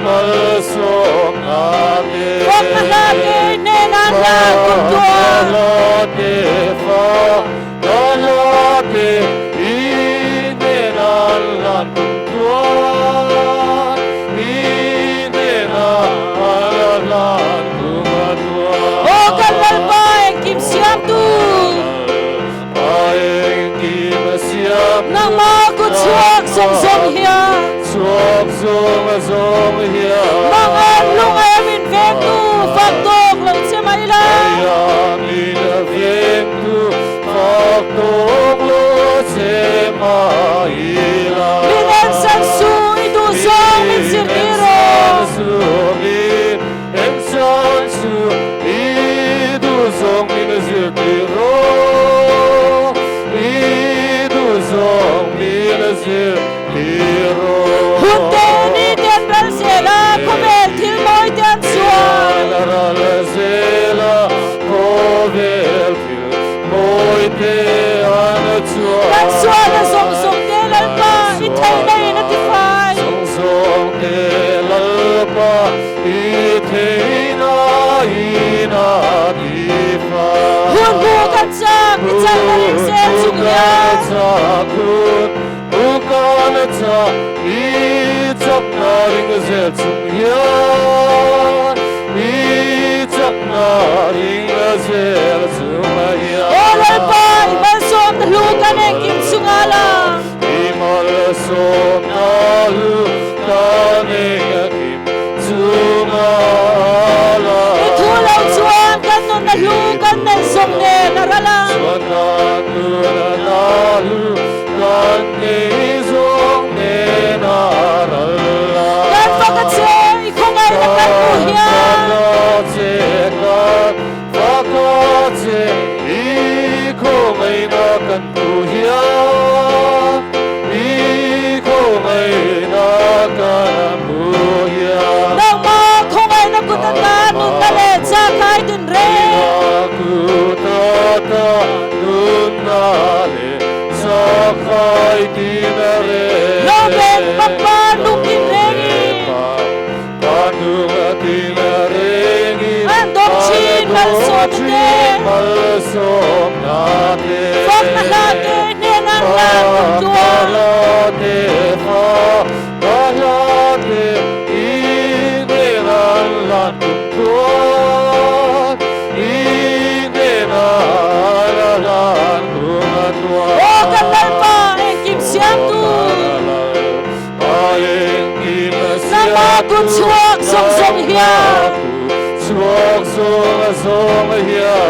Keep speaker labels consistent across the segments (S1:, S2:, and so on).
S1: Malsawmna te. Fakna hla te hnena hlan kum tuar. Aw kan Lalpa engkim siamtu. Nangmah kut chhuak zawng zawng hian. Mangan lungaia min vengtu fak tawk lo che mai la. Min ensan suh i duh zawng min zirtir rawh. Hun te ni te an ral zel a, khawvel thil mawi te an chuan. Kan sualna zawng zawng te Lalpa i theihna in a tifai. Hun hmu kan chak i chalna ring zel chung hian. Aw Lalpa, i malsawmna hlu kan engkim chungah lang. I thu lo chuan kan nunna hlu kan neih zawng nen a ral a. Kan fak a che, i khawngaihna kan hmuh hian. Nangmah khawngaihna kut ata nunna leh chak ai din reng. Lo ben papa nung tin rengin. An dawng chin malsawmna te. Fakna hla te hnenah hlan tum tuar. Aw kan Lalpa engkim siamtu. Nangmah kut chhuak zawng zawng hian.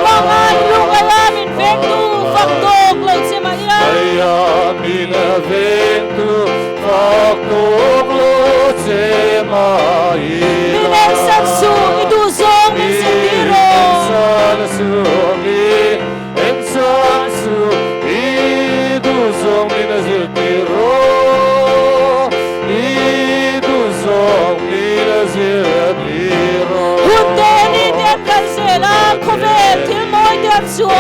S1: Mangan lungaia min vengtu fak tawk lo che mah ila. Min ensak suh i duh zawng min zirtir rawh. Hun te ni te an kal zel a, khawvel thil mawi te an chuan.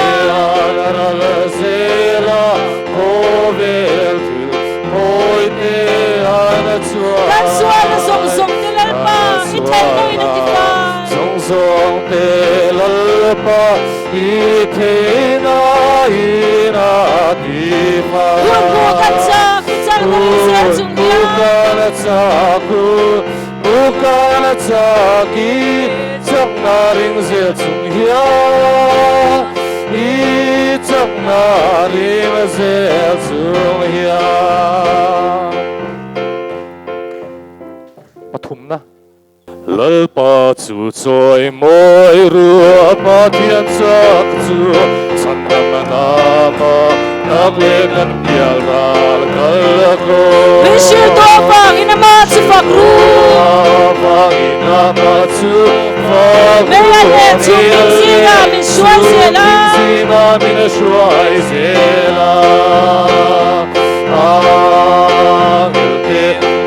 S1: Kan sualna zawng zawng te Lalpa i theihna in a ti fai. Hun hmuh kan chak i chalna ring zel chung hian.
S2: Pathumna. Lalpa chu chawi mawi rua Pathian chak chu chhandam nama tak leh kan pial ral kal ko.
S1: Min hrilh tawh avangin ama chu fak ru.
S2: Avangin ama chu fak ru.
S1: Mei a hleh chung min zingah min hruai zel a.
S2: Zingah min hruai zel a. Angel te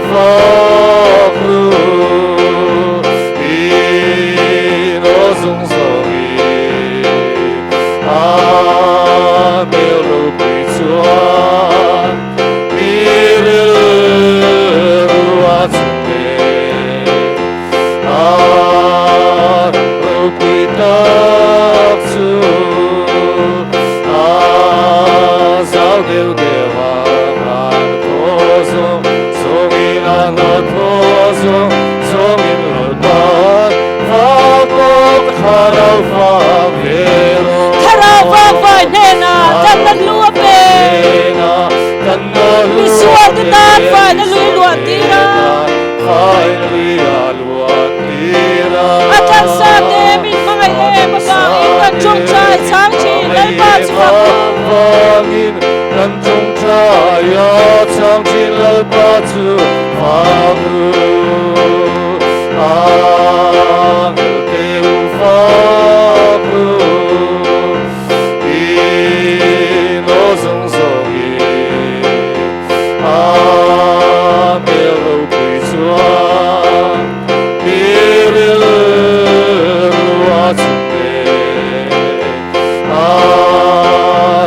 S2: fak ru. In aw zung zawngin a hmel ropui chuan mi rilru a chhun.
S1: Thlarau vakvai hnenah damna hlu a pe. Misualte tan faina lui luah tir a. A taksa te min hmangaih em avangin kan tawngtai chhang thin Lalpa chu fak ru.
S2: A hmel ropui chuan mi rilru a chhun ve. A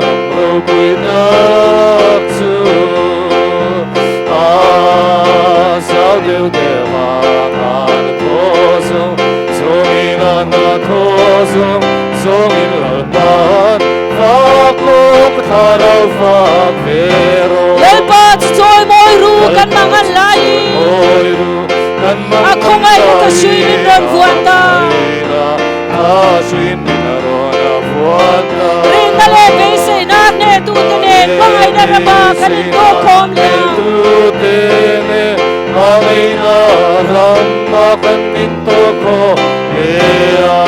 S2: ram ropui tak chu a zau deuh deuh a, an thaw zawng zawngin an a thaw zawng zawngin Lalpa'n fak awk thlarau fak ve rawh.
S1: Lalpa chu chawi mawi ru kan mangan laiin a khawngaihna tha hrui min rawn vuan ta. Rinna leh beiseina hnehtute nen hmangaihna rama kan intawkkhawm leh ang.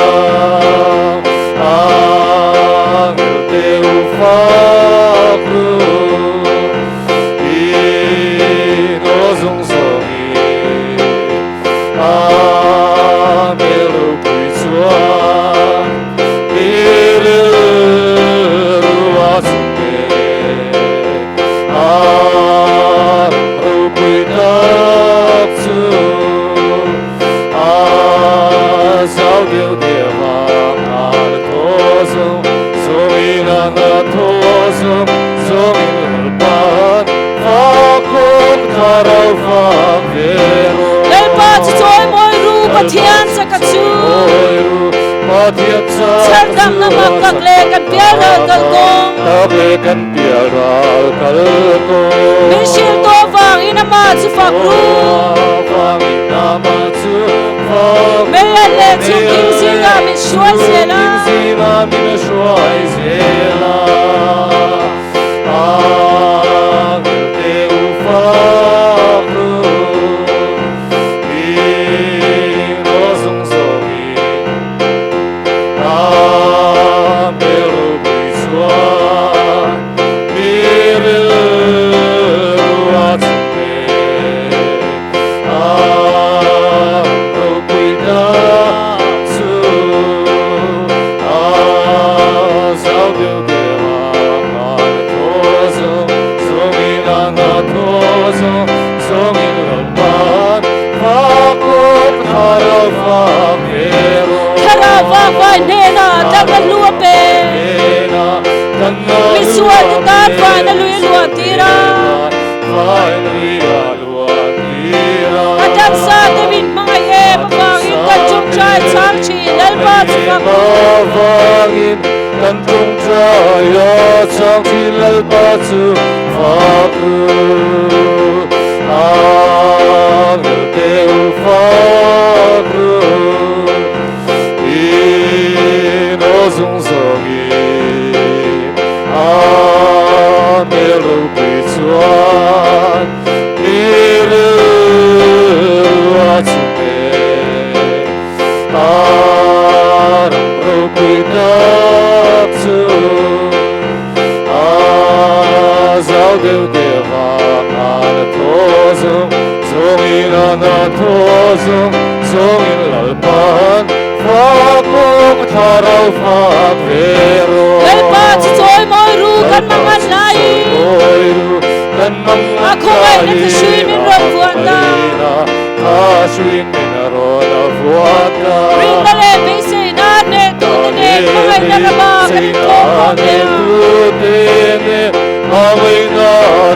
S2: A zau deuh deuh a, an thaw zawng zawngin an a thaw zawng zawngin Lalpa'n fakawm thlarau fak ve rawh.
S1: Lalpa chu chawi mawi ru Pathian chaka chu. Chhan damna mak tak leh kan pialral kal kawng. Min hrilh tawh vangin amah chu fak ru. Meian leh chhum thing zingah min hruai zel a. Thlarau vakvai hnenah damna hlu a pe. Misualte tan vaina lui a luah tir a. A taksa te min hmangaih em avangin kan tawngtai chhang thin Lalpa chu fak ru. Lalpa chu chawi mawi ru kan mangan laiin a khawngaihna thahrui min rawn vuan ta. Rinna leh beiseina hnehtute nen hmangaihna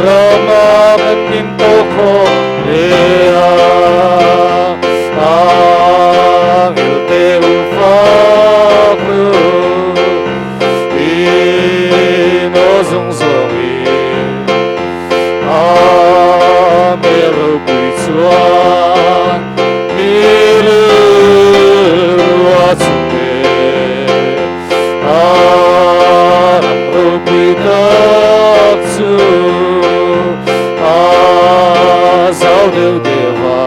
S1: rama kan inthawm khawm leh a.
S2: chuan mi rilru a chhun e. A ram ropui tak chu a zau deuh deuh a,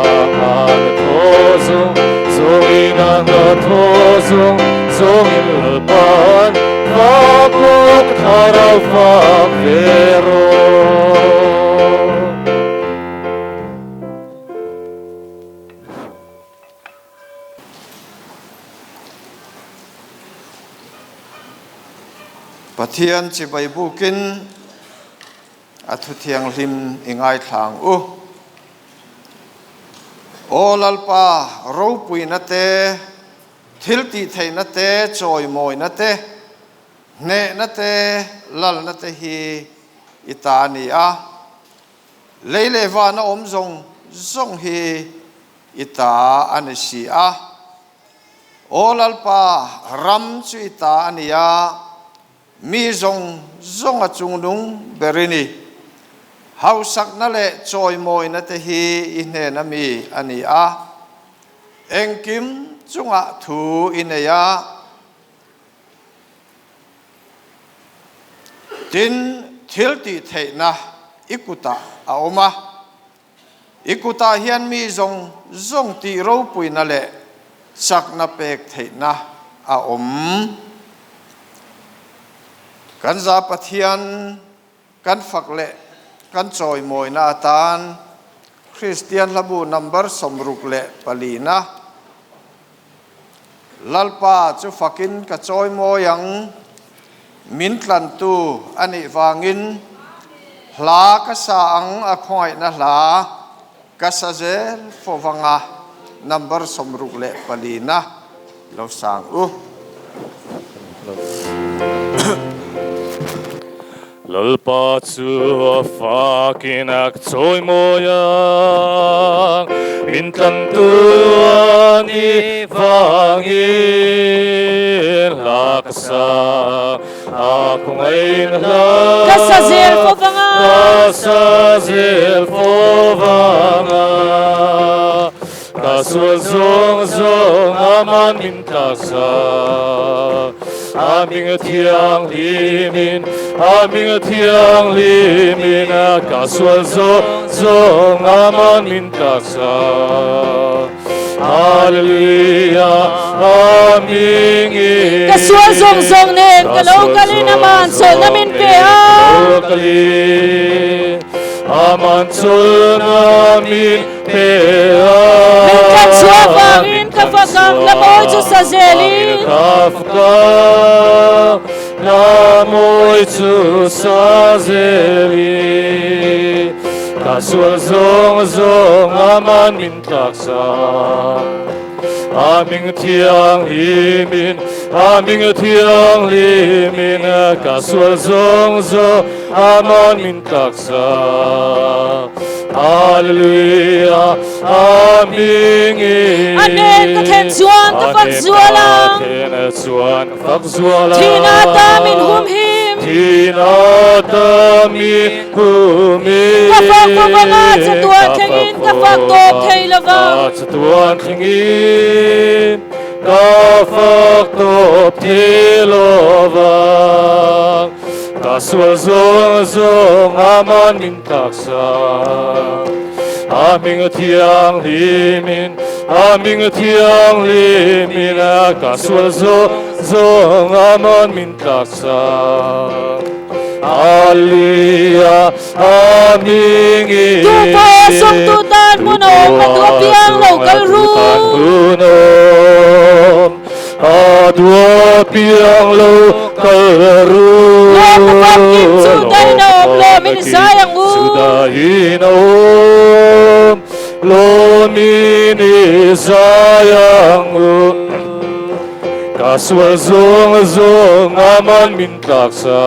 S2: an thaw zawng zawngin an thaw zawng zawngin Lalpa'n fak awk thlarau fak ve rawh.
S3: Pathian chibai bukin a thu thianghlim i ngaithla ang u. Aw Lalpa, ropuina te, thil tihtheihna te, chawimawina te, hnehna te, lalna te hi i ta a ni a. Lei leh vana awm zawng zawng hi i ta a ni si a. Aw Lalpa, ram chu i ta a ni a, mi zawng zawng a chungnung ber i ni. Hausakna leh chawimawina te hi i hnena mi a ni a, engkim chungah thu i nei a. Tin, thil tih theihna i kutah a awm a. I kutah hian mi zawng zawng tih ropuina leh chakna pek theihna a awm. Kan za Pathian kan fak leh kan chawimawina atan Kristian hlabu number 64 na Lalpa chu fakin ka chawimawi ang, min tlantu a nih vangin hla ka sa ang a khawngaihna hla ka sa zel fo vanga number 64 na lo sang u.
S2: Lalpa chu a fakin a chawimawi ang, min tlantu a nih vangin hla ka sa a khawngaih hla.
S1: Ka sa zel fo vanga.
S2: Ka sa zel fo vanga. Ka sual zawng zawng aman min tlaksa, a hming thianghlimin, a hming thianghlimin, ka sual zawng zawng aman min tlaksa. Hallelujah, a hmingin.
S1: Ka sual zawng zawng nen ka lo kalin aman chawlhna min pe a.
S2: Ka lo kalin aman chawlhna min pe a.
S1: Min tlan chhuah vangin ka fak ang, la mawi chu sa zelin.
S2: Ka fak ang, la mawi chu sa zelin. Ka sual zawng zawng aman min tlaksa. A hming thianghlimin, a hming thianghlimin, ka sual zawng zawng aman min tlaksa. Hallelujah, a hmingin.
S1: A hnen ka thlen chuan ka fak zual ang.
S2: A hnen ka thlen chuan ka fak zual ang.
S1: Thihna ata min humhim.
S2: Thihna ata min humhim.
S1: Ka fak fo vanga chatuan thlengin ka fak tawp thei lo va.
S2: Ka chatuan thlengin ka fak tawp thei lo va. Ka sual zawng zawng aman min tlaksa. A hming thianghlimin, a hming thianghlimin, ka sual zawng zawng aman min tlaksa. Hallelujah, a hmingin.
S1: Tu pawh sawmtu tan hmun a awm, a duh apiang lo kal ru.
S2: Hmun a awm, a duh apiang lo kal ru.
S1: Lawmna famkim chu dahin a awm, lawmin i zai ang u.
S2: Chu dahin a awm, lawmin i zai ang u. Ka sual zawng zawng aman min tlaksa.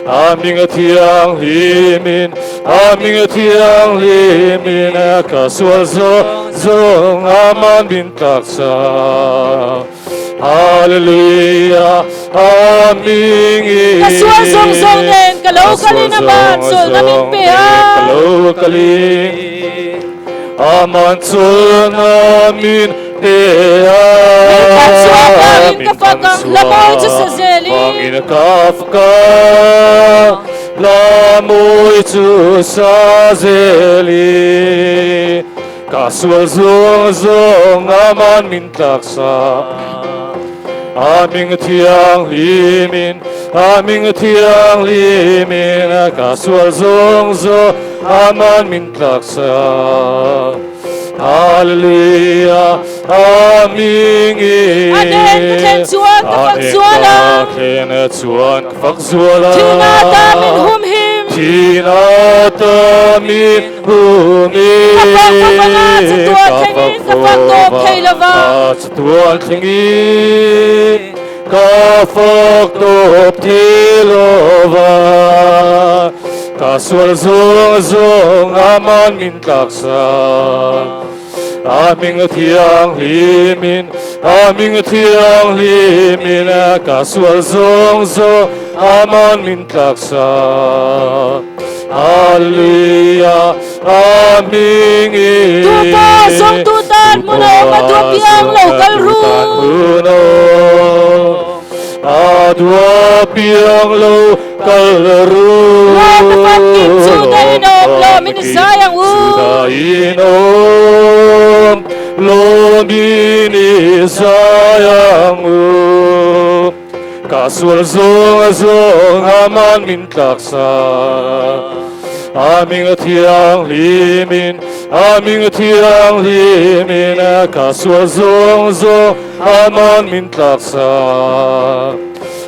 S2: A hming a thianghlimin, a hming a thianghlimin, ka sual zawng zawng aman min tlaksa. Hallelujah, a hmingin.
S1: Ka sual zawng zawng nen ka lo kalin aman chawlhna min pe a.
S2: Ka lo kalin. Aman chulna min pe a.
S1: Min khan chhuah vangin ka fak ang, hla mawi chu sa zelin.
S2: Vangin ka fak a, hla mawi chu sa zelin. Ka sual zawng zawng aman min tlaksa. A hming thianghlimin, a hming thianghlimin, ka sual zawng zawng aman min tlaksa. Hallelujah, a hmingin.
S1: A nen ka thlen chuan ka fak zual a.
S2: A nen ka thlen chuan ka fak zual a.
S1: Thihna ata min humhim.
S2: Thihna ata min humhim.
S1: Ka fak fawvanga chatuan thlengin ka fak tawp thei lo va.
S2: Chatuan thlengin ka fak tawp thei lo va. Ka sual zawng zawng aman min tlaksak. A hming thianghlimin, a hming thianghlimin ka sual zawng zawng aman min tlaksak. Hallelujah, a hmingin.
S1: Tu pawh zawngtu tan hmun a awm a dua piang lo kal ru.
S2: A dua piang lo kal ru.
S1: Lawm na famkim chu dahin a awm lawmin i zai ang u.
S2: Chu dahin a awm lawmin i zai ang u. Ka sual zawng a zawng aman min tlaksa. A hming a thianghlimin, a hming a thianghlimin, ka sual zawng zawng aman min tlaksa.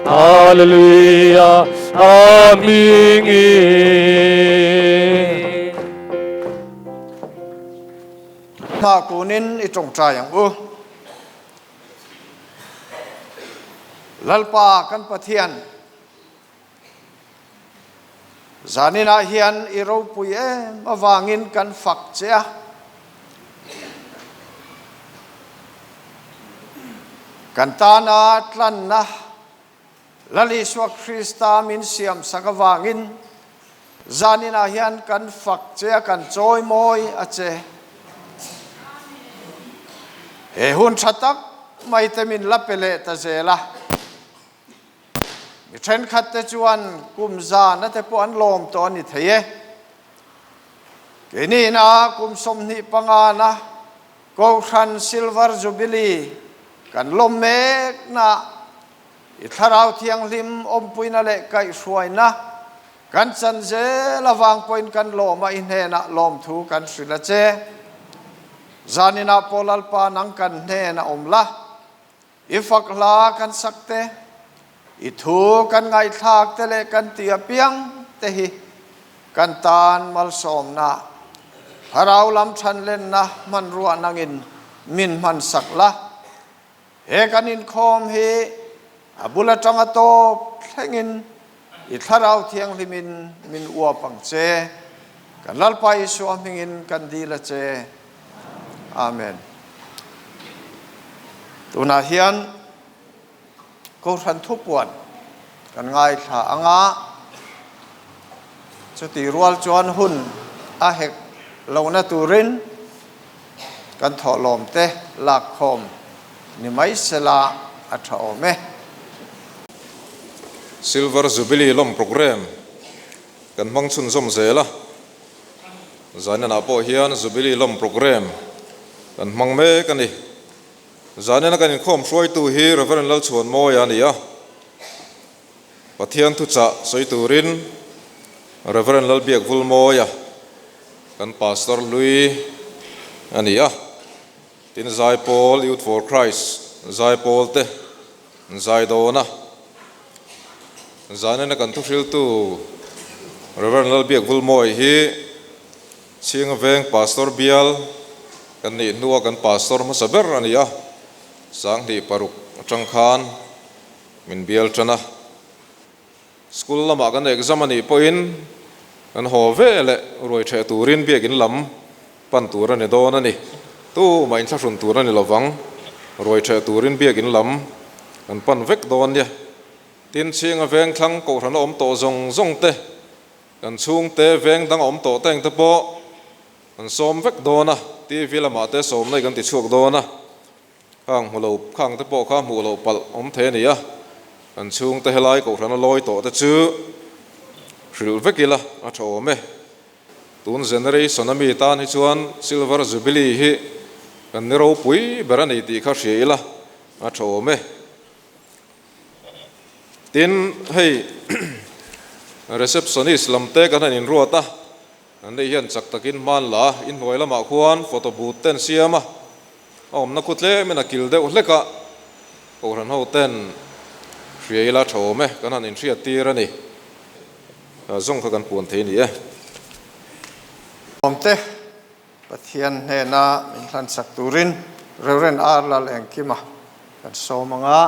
S2: Hallelujah, a hmingin.
S3: Hma kunin i tawngtai ang u. Lalpa kan Pathian, zaninah hian i ropui em avangin kan fak che a. Kan tana tlanna Lal Isua Krista min siamsak avangin zaninah hian kan fak che a, kan chawimawi a che. He hun tha tak mai te min la pe leh ta zel a. Mi thenkhat te chuan kum zana te pawh an lawm tawh a ni thei e. Keini-na kum 25 na Kohhran Silver Jubilee kan lawm mekna i Thlarau Thianghlim awmpuina leh kaihhruaina kan chan zel avang pawhin kan lawm a, i hnenah lawmthu kan hrilh a che. Zaninah pawh Lalpa nang kan hnen a awm la, i fak hla kan sak te, i thu kan ngaihthlak te leh kan ti apiang te hi kan tan malsawmna, Thlarau lam thanlenna hmanrua nangin min hmansak la. He kan inkhawm hi a bul atanga tawp thlengin i Thlarau Thianghlimin min uap ang che. Kan Lalpa Isua hmingin kan dil a che. Amen. Tunah hian Kohhran thupuan kan ngaithla anga chutih rual chuan hun a hek lohna turin kan thawhlawm te lakkhawm ni mai sela a tha awm e.
S4: Silver Jubilee lawm programme kan hmang chhunzawm zel a, Zainanah pawh hian Jubilee lawm programme kan hmang mek a ni. Zanena kan inkhawm hruaitu hi Rev. Lalchhuanmawia a ni a, Pathian thuchah sawi turin Rev. Lalbiakvulmawia kan Pastor hlui a ni a, tin Zaipawl Youth for Christ Zaipawl te an zai dawn a. Zanena kan thuhriltu Rev. Lalbiakvulmawia hi Chhinga Veng Pastor Bial kan nih hnua kan Pastor hmasa ber a ni a, 2006 atang khan min bial tan a. School lamah kan exam a nih pawhin kan haw ve leh ruai theh turin biakin lam pan tur a ni dawn a ni. Tumah inthlahrun tur a ni lovang, ruai theh turin biakin lam kan pan vek dawn nia. Tin, Chhinga Veng thlang kohhran a awm tawh zawng zawng te Kan chhungte veng dang a awm tawh teng te pawh an sawm vek dawn a. TV lamah te sawmna hi kan ti chhuak dawn a, khang hmu lo khang te pawh kha hmuh loh palh awm thei a ni a, kan chhungte helai kohhrana lawi tawh te chu hrilh vek ila a tha awm e. Tun generation a mi tan hi chuan Silver Jubilee hi kan ni ropui ber a ni tih kha hria ila a tha awm e. Tin, hei receptionist lam te kan han inruat a, an nei hian chak takin hman la a, inhnuai lamah khuan photo booth te an siam a, a awmna khu tlemin a kil deuh hlek a, Kohhran ho ten hria ila tha awm e, kan han inhriat tir a ni. Zawng kha kan puan thei a ni e.
S3: Awmte Pathian hnena min hlansak turin Rev. R. Lal Engkima kan sawm anga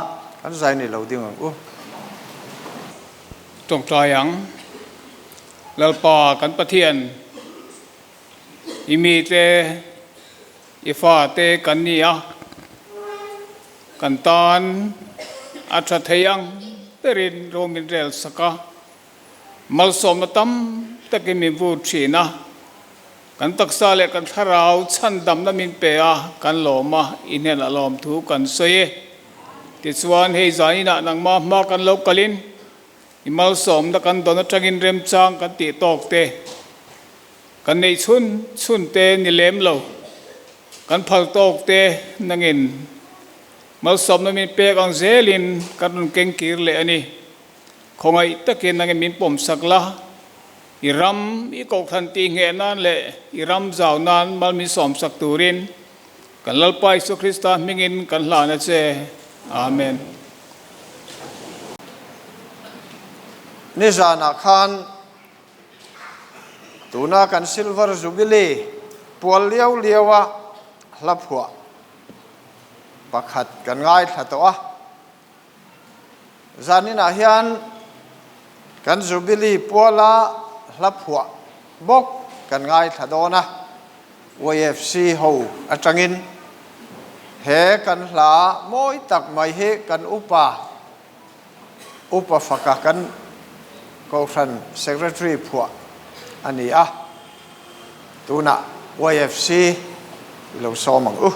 S3: kan zai ni lo ding ang u.
S5: Tawngtai ang, Lalpa kan Pathian, i mite, i fate kan ni a, kan tan a tha thei ang berin ro min rel sak a, Malsawmna tam takin min vur thin a, kan taksa leh kan thlarau chhandamna min pe a, kan lawm a, i hnenah lawmthu kan sawi e. Tichuan, hei zaninah nangmah hma kan lo kalin i malsawmna kan dawn atangin remchang kan tih tawk te, kan neih chhun chhun te ni lem lo, kan phal tawk te nangin malsawmna min pek ang zelin kan rawn keng kir leh a ni. Khawngaih takin nangin min pawmsak la, i ram i kohhran tih ngheh nan leh i ram zau nan mal min sawmsak turin kan Lalpa Isua Krista hmingin kan hlan a che. Amen.
S3: Nizanah khan tuna kan Silver Jubilee pual liau liaua hla phuah pakhat kan ngaithla tawh a. Zaninah hian kan Jubilee puala hla phuah bawk kan ngaithla dawn a, YFC ho atangin he kan hla mawi tak mai hi kan upa, Upa Faka kan Kohhran Secretary phuah a ni a, tunah YFC i lo sawm ang u.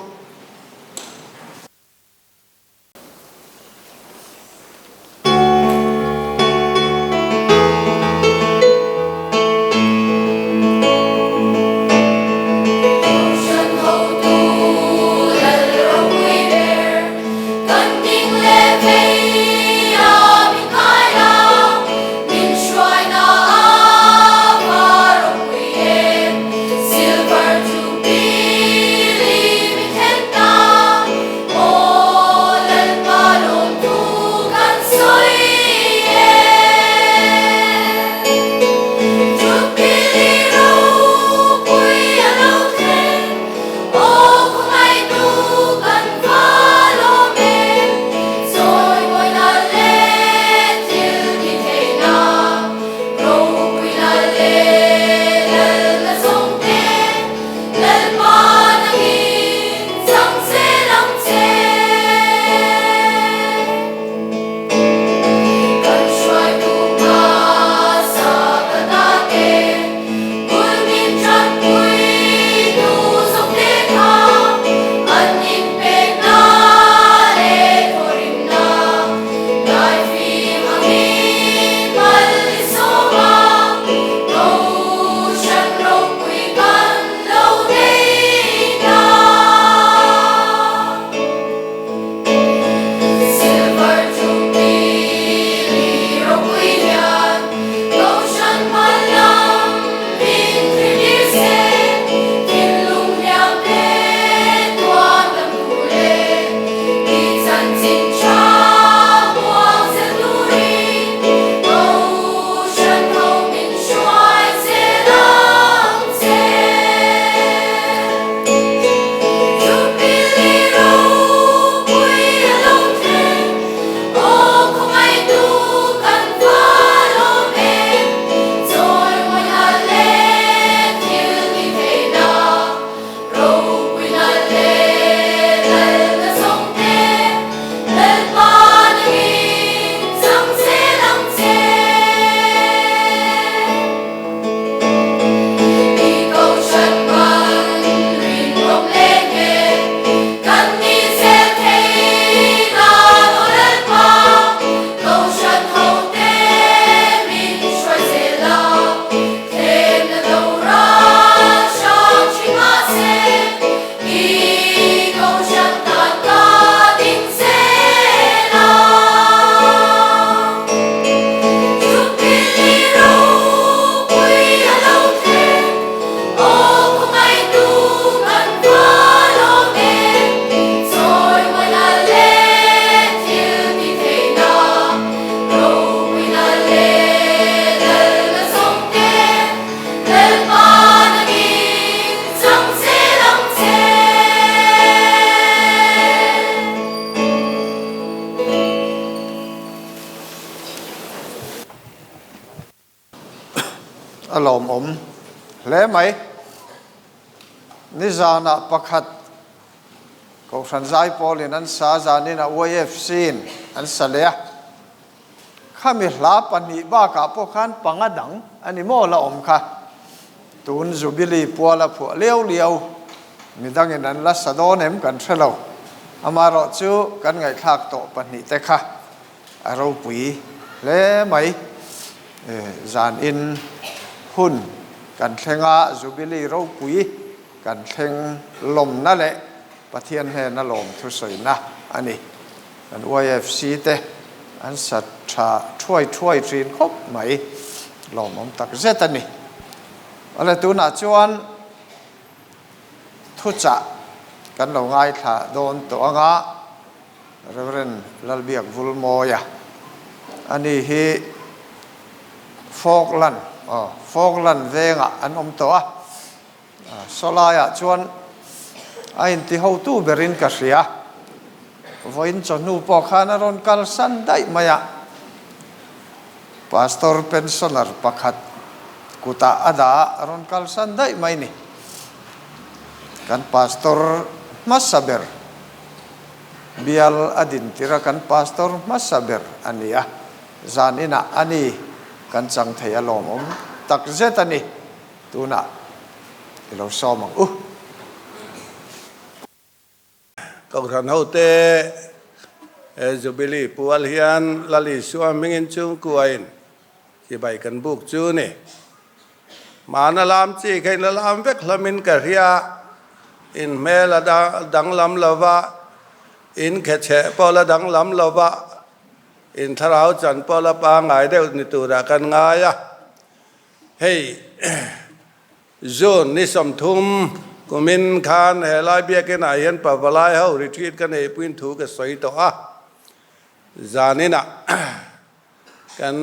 S3: lawmawm hle mai. Nizanah pakhat Kohhran Zaipawlin an sa zanin a YFC-in an sa leh a. Khami hla pahnih bakah pawh khan panga dang a ni maw la awm kha. Tun Jubilee puala phuah liau liau midangin an la sa dawn em kan hre lo. Amaherawh chu kan ngaihthlak tawh pahnih te kha a ropui hle mai. Zanin hun kan thleng a, Jubilee ropui kan thleng lawmna leh Pathian hnena lawm thusawina a ni. Kan YFC te an sa tha thuai thuai thin khawp mai, lawmawm tak zet a ni. Awle tunah chuan thuchah kan lo ngaithla dawn tawh anga Rev. Lalbiak Vulmawia a ni hi Falkland, aw Falkland vengah an awm tawh a. Sawlaiah chuan a inti hotu berin ka hria. Vawiin chawhnu pawh khan a rawn kalsan daih mai a. Pastor pensioner pakhat kutah a dah a rawn kalsan daih mai ni. Kan pastor hmasa ber bial a dintir a, kan pastor hmasa ber a ni a. Zan inah a ni kan chang thei a lawmawm takzet a ni. Tunah i lo sawm ang u.
S6: Kohhran hote he Jubilee pual hian Lal Isua hmingin chhungkuain chibai kan buk chu ni. Hmana lam chi kha in la lam vek hlamin ka hria, in hmel a danglam lova, in khechheh pawh la danglam lova, in thlarau chan pawh la pangngai deuh ni turah kan ngai a. Hei June ni 30 kumin khan he lai biakinah hian Pavalai ho retreat ka neipuiin thu ka sawi tawh a, zaninah kan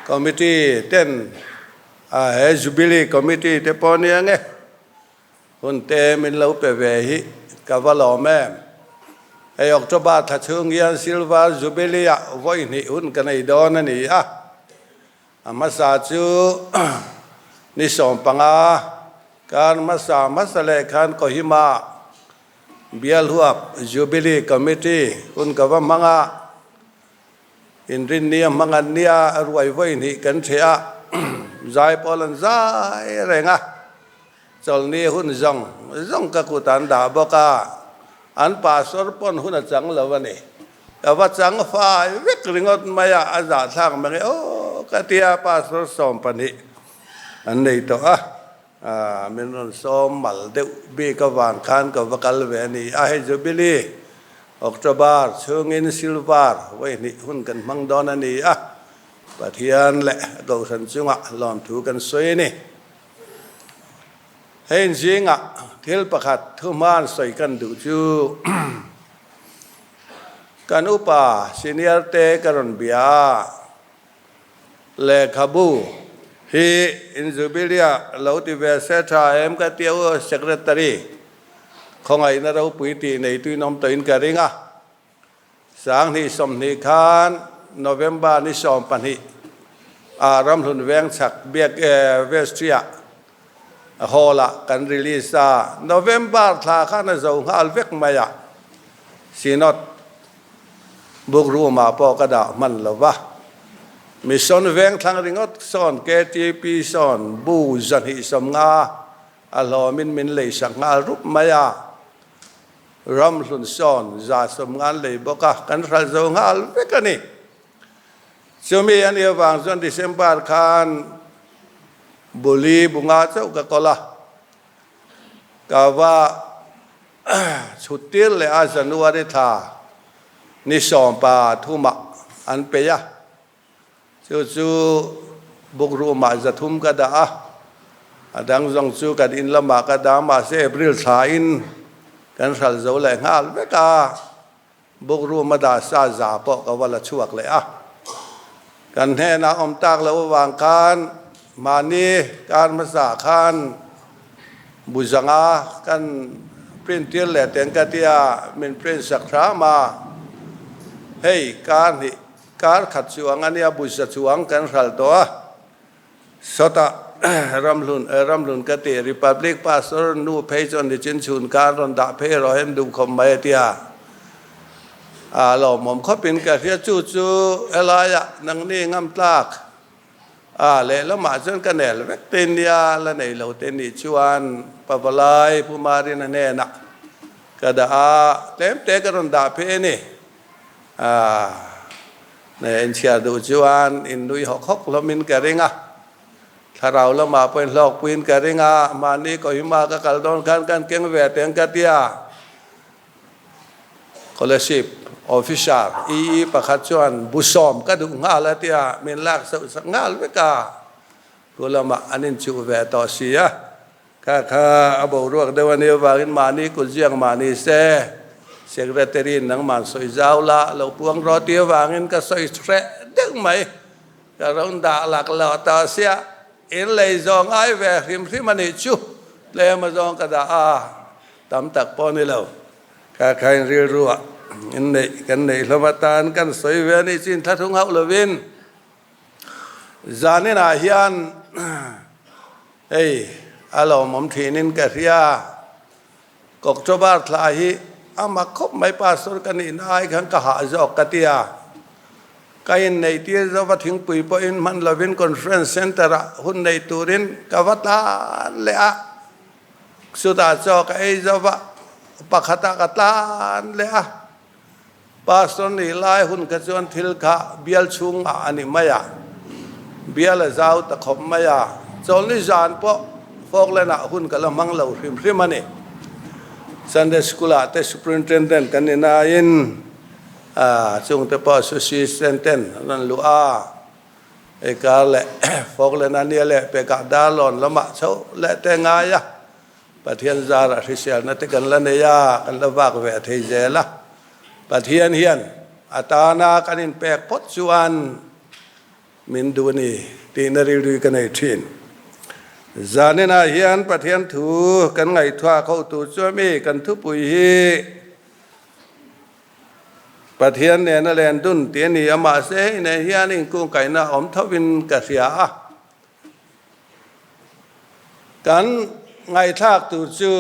S6: committee ten he Jubilee committee te pawh nia nge Hun te min lo pe ve hi ka va lawm em. Hei October thla chhung hian Silver Jubilee ah vawi hnih hun ka nei dawn a ni a. A hmasa chu ni 15 kar hmasa hmasa leh khan Kohima Bialhuap Jubilee Committee hun ka va hmang a. Inrinni a hmang an nia, a ruai vawi hnih kan ṭheh a, zai pawl an zai reng a, chawlhni hun zawng zawng ka kut an dah bawk a, an pastor pawn hun a chang lo a ni. Ka va chang fai vek ringawt mai a, a zahthlak mang e aw ka ti a, pastor 12 an nei tawh a, min rawn sawm mal deuh bik avang khan ka va kal ve a ni a, hei Jubilee October chhungin Silver vawi hnih hun kan hmang dawn a ni a, Pathian leh a Kohhran chungah lawmthu kan sawi a ni. Hei zingah thil pakhat thuhman sawi kan duh chu kan upa senior te ka rawn bia a, lehkhabu hi in Jubilee-ah lo ti ve se tha em ka ti a u Secretary. Khawngaihna ropui tih neituin awm tawhin ka ring a, 2020 khan November ni 12 ah Ramhlun Vengchhak Biak Vestry-ah Hall-ah kan release a, November thla khan a zo nghal vek mai a, Synod Book Room-ah pawh ka dah hman lo va, Mission Vengthlang ringawt sawn KTP sawn bu 250 A hlawmin min lei sak nghal rup mai a, Ramhlun sawn 150 an lei bawk a, kan hral zo nghal vek a ni. Chumi a nih avang chuan December khan Buli bunga chauh ka kawl a, ka va chhut tir leh a, January thla ni 13ah an peih a. Chu chu book room-ah 300 ka dah a, a dang zawng chu kan in lamah ka dah a, mahse April thlain kan hral zo leh nghal vek a, book room a dah sa za pawh ka va la chhuak leh a. Kan hnenah awm tak loh avang khan mahni kar hmasa khan buzanga kan print tir leh teng ka tia min print sak hram a, hei kar hnih Kar khat chuang a nia, buisa chuang kan hral tawh a. Sawtah Ramhlun, Ramhlun ka ti, Republic Pastor nu phei chuan nichin chhun khan rawn dah phei erawh hian duh khawp mai a ti a. A lawmawm khawpin ka hria chu chu helaiah nangni ngam tlak a lehlamah chuan ka nel vek te nia la nei lo te nih chuan Pavalai Pu Marina hnenah ka dah a, tlem te ka rawn dah phei a ni. A ne inchhiar duh chuan in nui hawk hawk hlawmin ka ring a, thlarau lamah pawhin hlawkpuiin ka ring a, mahni Kohima ka kal dawn khan kan keng ve teng ka ti a. Scholarship Officer EE pakhat chuan busawm ka duh nghal a ti a, min lak sauh sak nghal vek a, thu lamah an inchuh ve tawh si a. Kha kha a boruak deuh a nih avangin mahni kut ziak mahni se Secretary in nangman sawi zau la lo puang rawh tih avangin ka sawi hreh deuh mai. Ka rawn dah lak lo ta sia in lei zawng ai ve hrim hrim a nih chu tlem a zawng ka dah a, tam tak pawh ni lo. Kha kha in rilruah in neih kan neih hlawm atan kan sawi ve a nih chu inthlahrung hauh lovin zaninah hian Hei a lawmawm thinin ka hria. October thla hi a mak khawp mai pastor ka nihna ai khan ka hah zawk ka ti a. Ka inneihtir zova thingpui pawhin hman lovin conference centre ah hun nei turin ka va tlan leh a. Chutah chaw ka ei zova pakhatah ka tlan leh a. Pastor nih lai hun kha chuan thil kha bial chhungah a ni mai a, bial a zau ta khawp mai a, chawlni zan pawh Falkland-ah hun ka la hmang lo hrim hrim a ni. Sunday School-ah te Superintendent kan ni nain chungte pawh Association ten an rawn luh a, Ekar leh Falkland a nia leh pekah Darlawn lamah chho leh te ngai a. Pathian zarah hriselna te kan la nei a, kan la vak ve thei zel a. Pathian hian a tana kan inpek phawt chuan min duh a ni tihna rilru ka nei thin. Zaninah hian Pathian thu kan ngaihtuah kho tur chu ami kan thupui hi Pathian nena len dun tih a ni a, mahse hei nen hian inkungkaihna awm thovin ka hria a. Kan ngaihthlak tur chu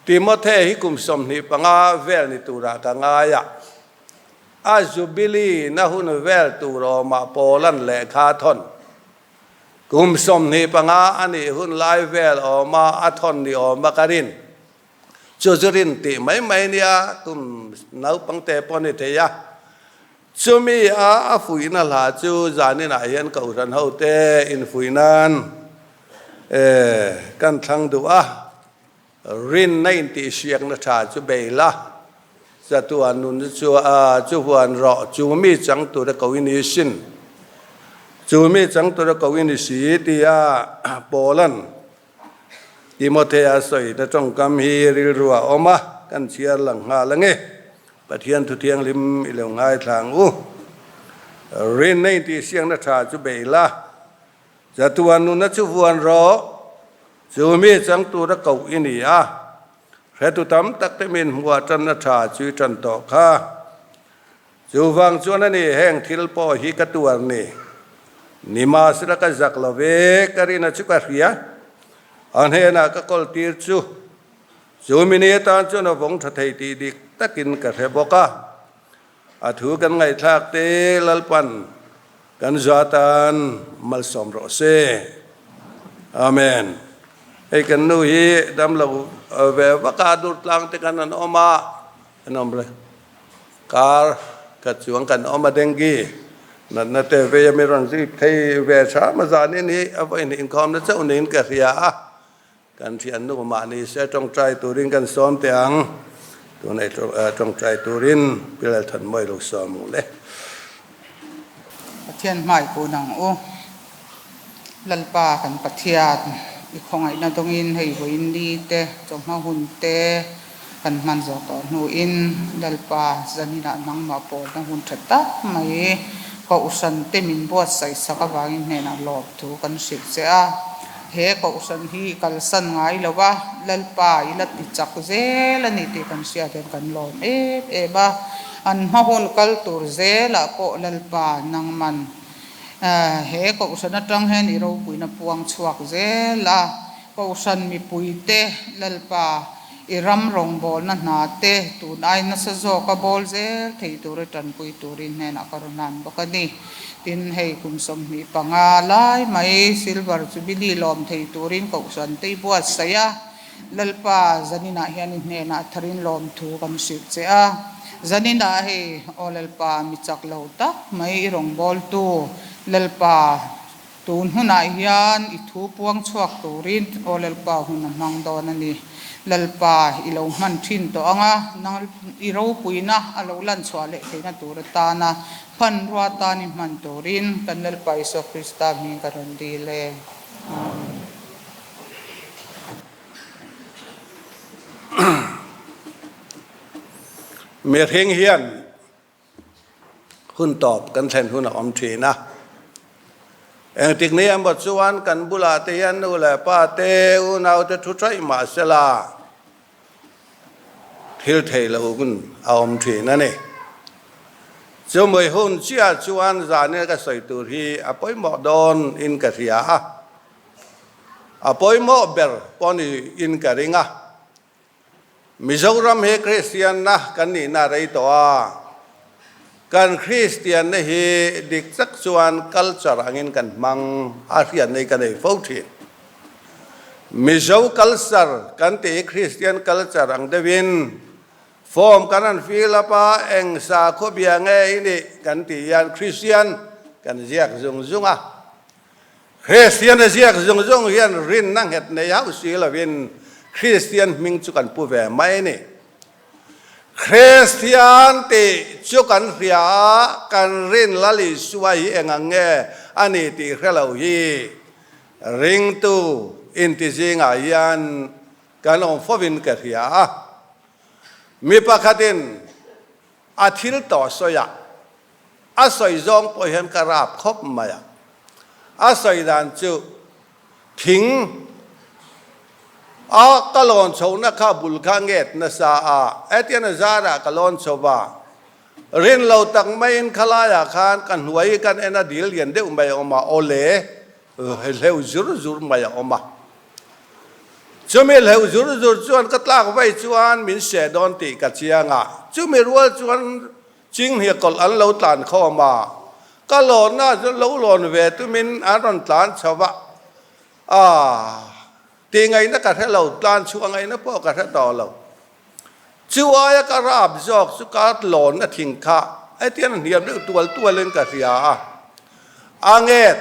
S6: Timothe hi kum 25 vel ni turah ka ngai a, a Jubilee na hun vel tur awmah Paulan lehkha a thawn. Kum 25 a nih hun lai vel awma a thawn ni awma ka rin. Chu chu rin tih mai mai nia, kum naupangte pawh ni thei a. Chumi a a fuihna hla chu zaninah hian Kohhran hote infuih nan kan thlang duh a, rinna intihsiakna tha chu bei la, chatuan nun chu chu huan rawh, chu mi chang tura ko i ni sin, chu mi chang tura ko i ni si tia Paula'n Timothea sawina tawngkam hi rilru a awm a, kan chhiar lang nghal ange. Pathian thu thianghlim i lo ngaithla ang u. Rinna intihsiakna tha chu bei la, chatuan nunna chu vuan rawh, chu mi chang tura koh i ni a, hretu tam tak te min hmuhah tanna tha chu i tan tawh kha. Chuvang chuan a ni, heng thil pawh hi ka tuar ni. Nimahsela ka zak lo ve, ka rina chu ka hria. A hnenah ka kawl tir chu, chu mini atan chuan a vawng tha thei tih dik takin ka hre bawk a. A thu kan ngaihthlak te Lalpan kan zatan malsawm rawh se. Amen. Hei kan nu hi damlo ve vak a, durtlang te khan an awm a, an awm reng. Kar khat chuang kan awm a dengue natna te vei a mi rawn zui phei ve hram a zanin hi a vawiin inkhawmna chauh niin ka hria a, kan thiannu mahni se tawngtai turin kan sawm teh ang, tunei tawngtai turin Pi Lalthanmawii lo sawm ang le.
S7: Pathian hmai kun ang u. Lalpa kan Pathian i khawngaihna dawngin hei vawiin ni te, chawhma hun te kan hman zawh tawh hnuin Lalpa zaninah nangmah pawlna hun tha tak mai Kohhran te min buatsaih sak avangin hnenah lawm thu kan hrilh che a. He Kohhran hi i kalsan ngai lo a, Lalpa i la ti chak zel a ni tih kan hriat hian kan lawm em em a. An hma hun kal tur zelah pawh Lalpa nangman. He Kohhran atang hian i ropuina puang chhuak zel a, Kohhran mipuite Lalpa i ram rawngbawlna hna te tun ai nasa zawka bawl zel thei tura tanpui turin hnenah ka rawn hlan bawk a ni. Tin, hei kum 25 lai mai Silver Jubilee lawm thei turin Kohhran te i buatsaih a, Lalpa, zaninah hian i hnenah tharin lawmthu kan hrilh che a. Zaninah hei, aw Lalpa, mi chak lo tak mai i rawngbawltu, Lalpa, tun hunah hian i thu puang chhuak turin, aw Lalpa, hun a hmang dawn a ni. Lalpa, i lo hman thin tawh ang a, nang i ropuina a lo lan chhuah leh theihna tur atana hmanrua tan i hman turin kan Lalpa Isua Krista hming ka rawn dil e. Amen.
S6: Mihring hian hun tawp kan thlen hun a awm thin a. Engtik ni emaw chuan kan bulah te hian nu leh pa te, unau te thu ṭaih mah sela thil thei lo hun a awm thin a ni. Chumui hun chiah chuan zan ka sawi tur hi a pawimawh dawn in ka hria a. A pawimawh ber pawh ni in ka ring a. Mizoram hi Kristianna kan nihna a rei tawh a, kan Kristianna hi dik tak chuan culture angin kan hmang a hriatna hi ka nei fo thin. Mizo culture kan tih hi Kristian culture ang deuhin form kan han fill up a, eng sakhaw bia nge i nih kan tih hian Kristian kan ziak zung zung a. Kristian a ziak zung zung hian rinna nghet nei hauh si lovin Kristian hming chu kan pu ve mai a ni. Kristian tih chu kan hria a, kan rin Lal Isua hi eng ang nge a ni tih hre lo hi ringtu inti zingah hian kan awm fovin ka hria a. Mi pakhatin a thil tawh sawiah A sawi zawng pawh hian ka rap khawp mai a. A sawi dan chu thing a ka lawn chhohna kha bul kha nget nasa a, hetiang a zarah ka lawn chho va. Rin lo tak maiin khalaiah khan ka hnuai kan en a dil lian deuh mai a awm a, awle hleuh zur zur mai a awm a. Chumi hleuh zur zur chuan ka tlak vaih chuan min seh dawn tih ka chiang a, chumi rual chuan Chinghnia kawlh an lo tlan khawm a, ka lawnna chu lo lawn ve tumin an rawn tlan chho va, aah, tih ngaihna ka hre lo, tlan chhuah ngaihna pawh ka hre tawh lo. Chu aia ka rap zawk chu ka lawnna thing kha hetiang a hniam deuh tual tualin ka hria a, a nget,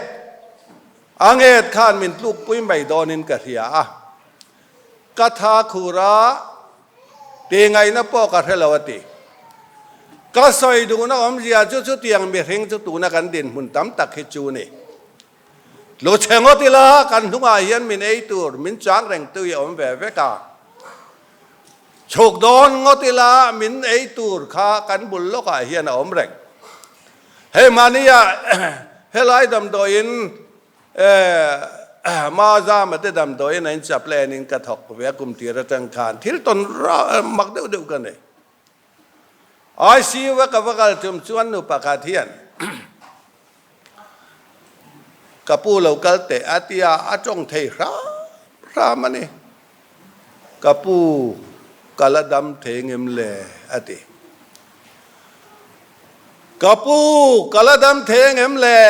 S6: a nget khan min tlukpui mai dawnin ka hria a, ka tha khur a, Ti ngaihna pawh ka hre lo a ti. Ka sawi duhna awmzia chu chutiang mihring chu tuna kan dinhmun tam tak hi chu ni. Tlu chhe ngawt ila kan hnungah hian min ei tur min chang reng tu hi a awm ve vek a. Chhuk dawn ngawt ila min ei tur kha kan bul lawkah hian a awm reng. Hei mahnia helai damdawiin Eh, Mazama te damdawiin a in chaplain in ka thawk ve a kum tir atang khan thil tawn mak deuh deuh ka nei. ICU a ka va kal tum chuan nu pakhat hian ka pu lo kal teh a tia a tawng thei hram hram a ni. Ka pu ka la dam thei ngem le a ti. Ka pu, ka la dam thei angem le?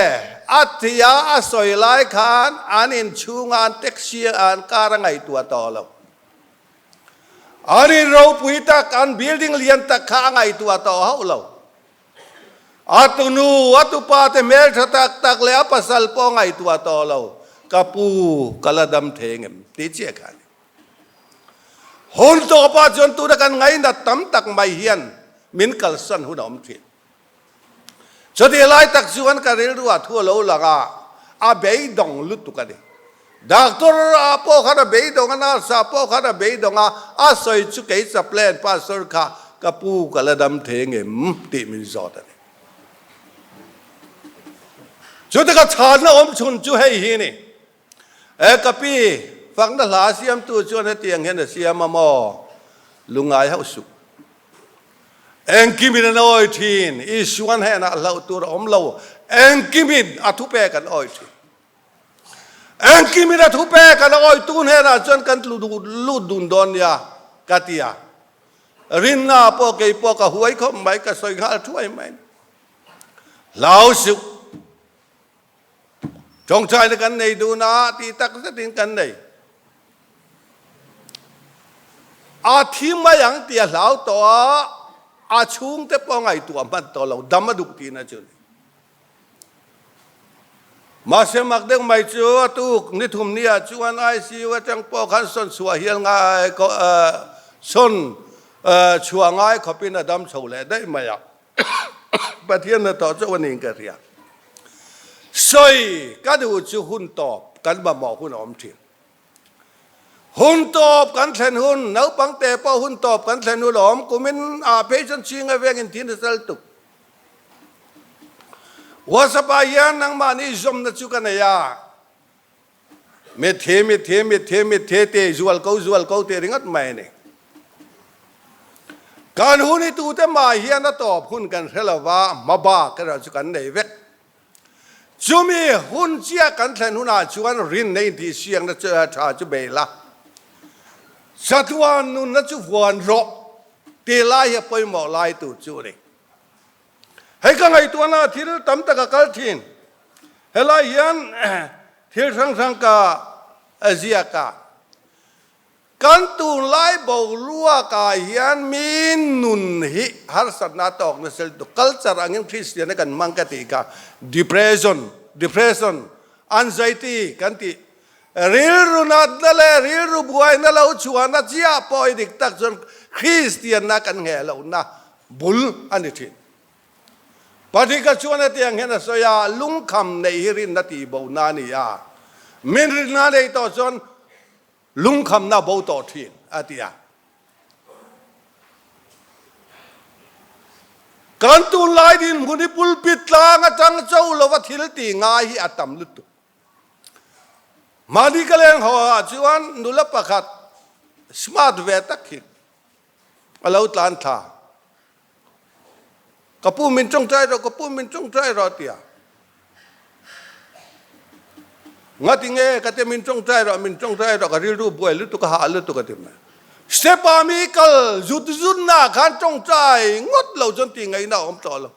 S6: A ti a, a sawi lai khan an inchhunga an taxi a an car a ngaihtuah tawh lo. An in ropui tak, an building lian tak kha a ngaihtuah tawh hauh lo. A tunu, a tupa te hmeltha tak tak leh a pasal pawh a ngaihtuah tawh lo. Ka pu, ka la dam thei angem? Tih chiah kha a ni. Hun tawpah chuan tuna kan ngainat tam tak mai hian min kalsan hun a awm thin. Chutih lai tak chuan ka rilruah thu a lo lang a, a beidawng lutuk a ni. Doctor ah pawh khan a beidawng a, nurse ah pawh khan a beidawng a, a sawi chu kei chaplain pastor kha ka pu ka la dam thei ngem tih min zawt a ni. Chuti ka chhanna awm chhun chu hei hi a ni. E ka pi, fakna hla siamtu chuan hetiang hian a siam a maw? Lungngai hauh suh. Engkimin an awi thin, Isuan henah hlauh tur a awm lo. Engkimin a thupek an awi thin. Engkimin a thupek an awi tu hnenah chuan kan tlu lut dun dawn nia ka ti a. Rinna pawh kei pawh ka huai khawp mai, ka sawi nghal thuai mai. Hlau suh. Tawngtaina kan nei dun a tih tak zetin kan nei. A thi mai ang tih a hlau tawh a, a chhungte pawh ngaihtuah hman tawh lo, dam a duh tihna chu a ni. Mahse mak deuh mai chu a tuk ni thum ni ah chuan ICU atang pawh khan sawn chhuah hial ngai sawn chhuah ngai khawpin a dam chho leh daih mai a. Pathian na tawh chauh a niin ka hria. Sawi ka duh chu hun tawp kan mamawh hun a awm thin. Hun tawp kan thlen hun, naupang te pawh hun tawp kan thlen hun a awm. Kumin ah phei chuan chhinga vengin thin a sal tuk. WhatsApp ah hian nangmahni zawmna chu ka nei a. Mitthi, mitthi, mitthi, mitthi ti zual ko, zual ko ti ringawt mai a ni. Kan hun hi tute mah hian a tawp hun kan hre lo va, hma bak erawh chu kan nei vek. Chumi hun chiah kan thlen hunah chuan rinna intihsiakna tha chu bei la, chatuan nunna chu vuan rawh ti lai hi a pawimawh lai tur chu a ni. Hei ka ngaihtuahna thil tam tak a kal thin. Helai hian thil hrang hrang ka ziak a. Kan tunlai boruak ah hian mi nun hi harsatna a tawk nasa lutuk. Culture angin Kristian a kan hmang ka tih kha depression, depression, anxiety kan tih. Rilru natna leh rilru buaina lo chhuahna chiah pawh hi dik tak chuan Kristianna kan ngheh lohna bul a ni thin. Patrika chuan hetiang hian a sawi a, Lungkham neih hi rinna tihbohna a ni a, min rinna nei tawh chuan lungkhamna a bo tawh thin, a ti a. Kan tunlai dinhmun hi pulpit tlang atang cho lova thil tih ngai hi a tam lutuk. Mahni ka leng haw ah chuan nula pakhat smart ve tak hi A lo tlan thla. Ka pu min tawngtai rawh, ka pu min tawngtai rawh tia. Ngati nge ka te min tawngtai rawh, min tawngtai rawh ka rilru buai lutuk a hah lutuk a ti mai. Step ah mi kal zut zut na khan tawngtai ngawt lo chuan tih ngaihna a awm tawh lo.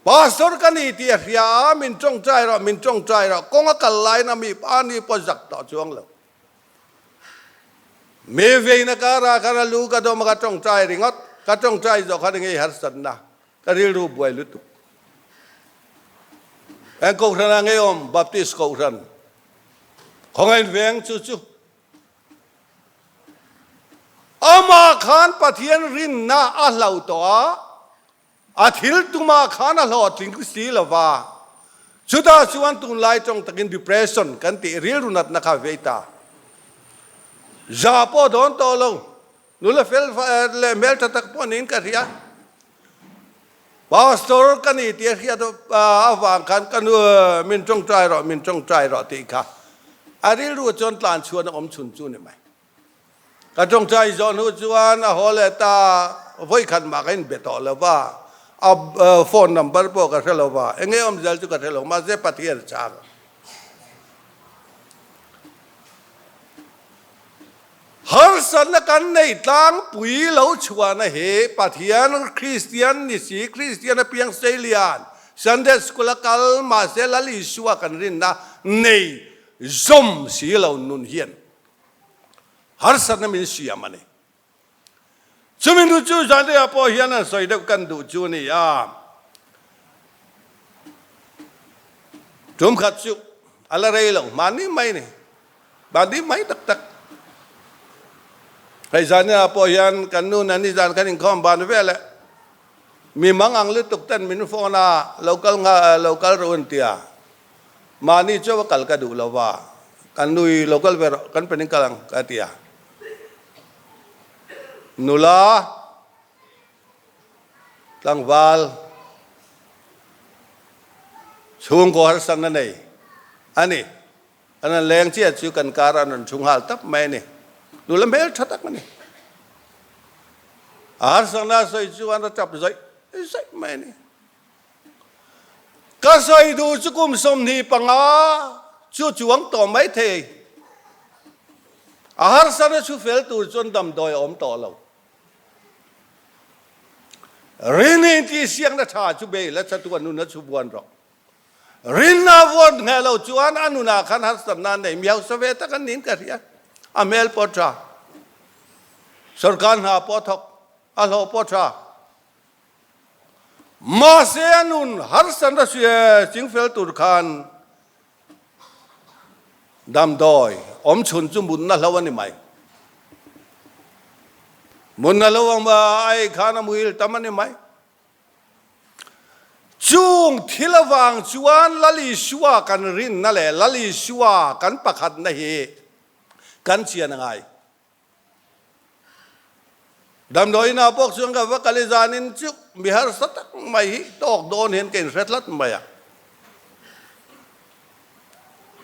S6: Pastor ka ni tih a hria a, min tawngtai rawh, min tawngtai rawh kawng a kal lain a mi pa ni pawh zak tawh chuang lo. Mi veina karah khan a lu ka dawm a, ka tawngtai ringawt. Ka tawngtai zawh khan engei harsatna ka rilru buai lutuk. Eng kohhran ah ngei awm Baptist kohhran khawngain veng chu chu amah khan Pathian rinna a hlo tawh a, A thil tumah khan a hlawhtling si lo va, chutah chuan tunlai tawng takin depression kan tih rilru natna kha vei ta. Za pawh dawn tawh lo, nula fel leh hmeltha tak pawh niin ka hria. Pastor ka ni tih a hriat avang khan ka nu min tawngtai rawh, min tawngtai rawh tih kha a rilru chuan tlan chhuan a awm chhun chu ni mai. Ka tawngtai zawh hnu chuan a haw leh ta, vawikhat mah ka inbe tawh lo va, a phone number pawh ka hre lo va, eng nge awm zel chu ka hre lo, mahse Pathian a chhang. Harsatna kan nei tlangpui lo chhuahna hi Pathian Kristian ni si, Kristian apiang seilian, Sunday School a kal, mahse Lal Isua kan rinna nei zawm si lo nun hian Harsatna min siam a ni. Chumi hnu chu Zanriah pawh hian an sawi deuh kan duh chu a ni a. Tum khat chu a la rei lo, mahni mai ni, mahni mai tak tak. Hei Zanriah pawh hian kan nu nen nizan kan inkhawm ban vel e. Mi mangang lutuk ten min phone a, lo kal ngha, lo kal ru an ti a. Mahni chu va kal ka duh lo va, kan nui lo kal ve rawh, kan penin kal ang ka ti a. Nula, tlangval, chhungkaw harsatna nei a ni. An rawn leng chiah chu kan kar an rawn thu nghal tap mai a ni. Nula hmel tha tak a ni. A harsatna a sawi chuan a tap zawih zawih mai a ni. Ka sawi duh chu kum 25 chu chuang tawh mai thei. A harsatna chhu fel tur chuan damdawi a awm tawh lo. Rin intihsiakna tha chu bei la chatuan nuna chhu buan rawh. Rinna vuan ngheh lo chuan a nunah khan harsatna a nei miau sa ve tak an niin ka hria. A hmel pawh tha, sorkar hna pawh thawk, a hlawh pawh tha. Mahse a nun harsatna chingfel tur khan Damdawi awm chhun chu mutna hlo a ni mai. Mutna hlo ang ai khan a muhil tam a ni mai. Chung thil avang chuan Lal Isua kan rinna leh Lal Isua kan pakhatna hi kan chian a ngai. Damdawiinah pawh chuan ka va kal i zanin chu mi harsa tak mai hi tawk dawn hian ka inhre tlat mai a.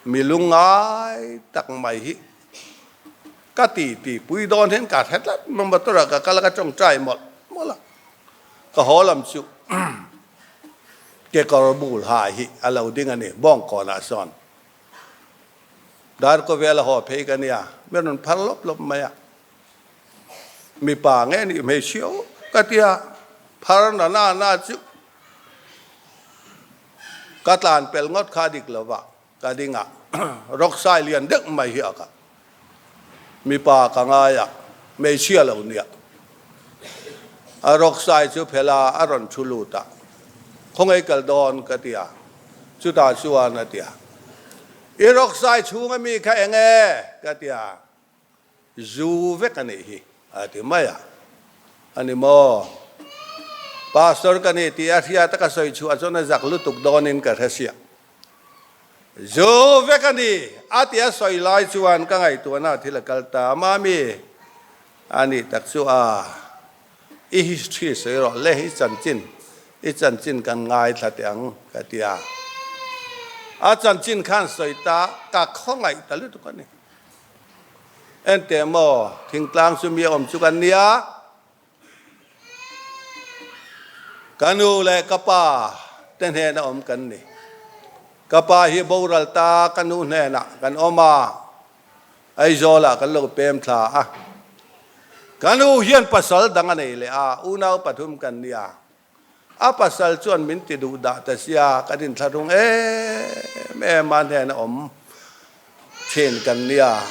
S6: Mi lungngai tak mai hi ka ti ti pui dawn hian ka hre tlat mai motor ah ka kal a ka tawngtai mawlh mawlh a. Ka haw lam chu kekawr bul ha hi a lo ding a ni bawngkawnah sawn. Darkawvel a haw phei ka nia, mi rawn phar lawp lawp mai a. Mipa nge nih hmeichhia aw ka tia, phar na na na chu ka tlan pel ngawt kha dik lo va, ka ding a, rawksai lian deuh mai hi a ka. Mipa ka ngai a, hmeichhia lo nia. A rawksai chu phela a rawn thu lut a, khawngaih kal dawn ka tia, chutah chuan a tia. I rawksai chhung ami kha eng e? ka ti a, zu vek a nih hi a ti mai a, a ni maw? Pastor ka ni tih a hriat a ka sawi chhuah chuan a zak lutuk dawnin ka hre siah. Zu vek a ni a ti a sawi lai chuan ka ngaihtuahna thil a kal ta, Mami a nih tak chu a. I history sawi rawh le, i chanchin, i chanchin kan ngaithla teh ang ka ti a. A chanchin khan sawi ta ka khawngaih ta lutuk a ni. Enteh maw, thingtlang chu mi a awm chu kan nia. Ka nu leh ka pa te hnena awm kan ni. Ka pa hi boral ta ka nu hnenah kan awm a. Aizawlah kan lo pem thla a, ka nu hian pasal dang a nei leh a, unau pathum kan nia. A pasal chuan min ti duh dah ta sia, kan inthlahrung em em a hnen a awm thin kan nia.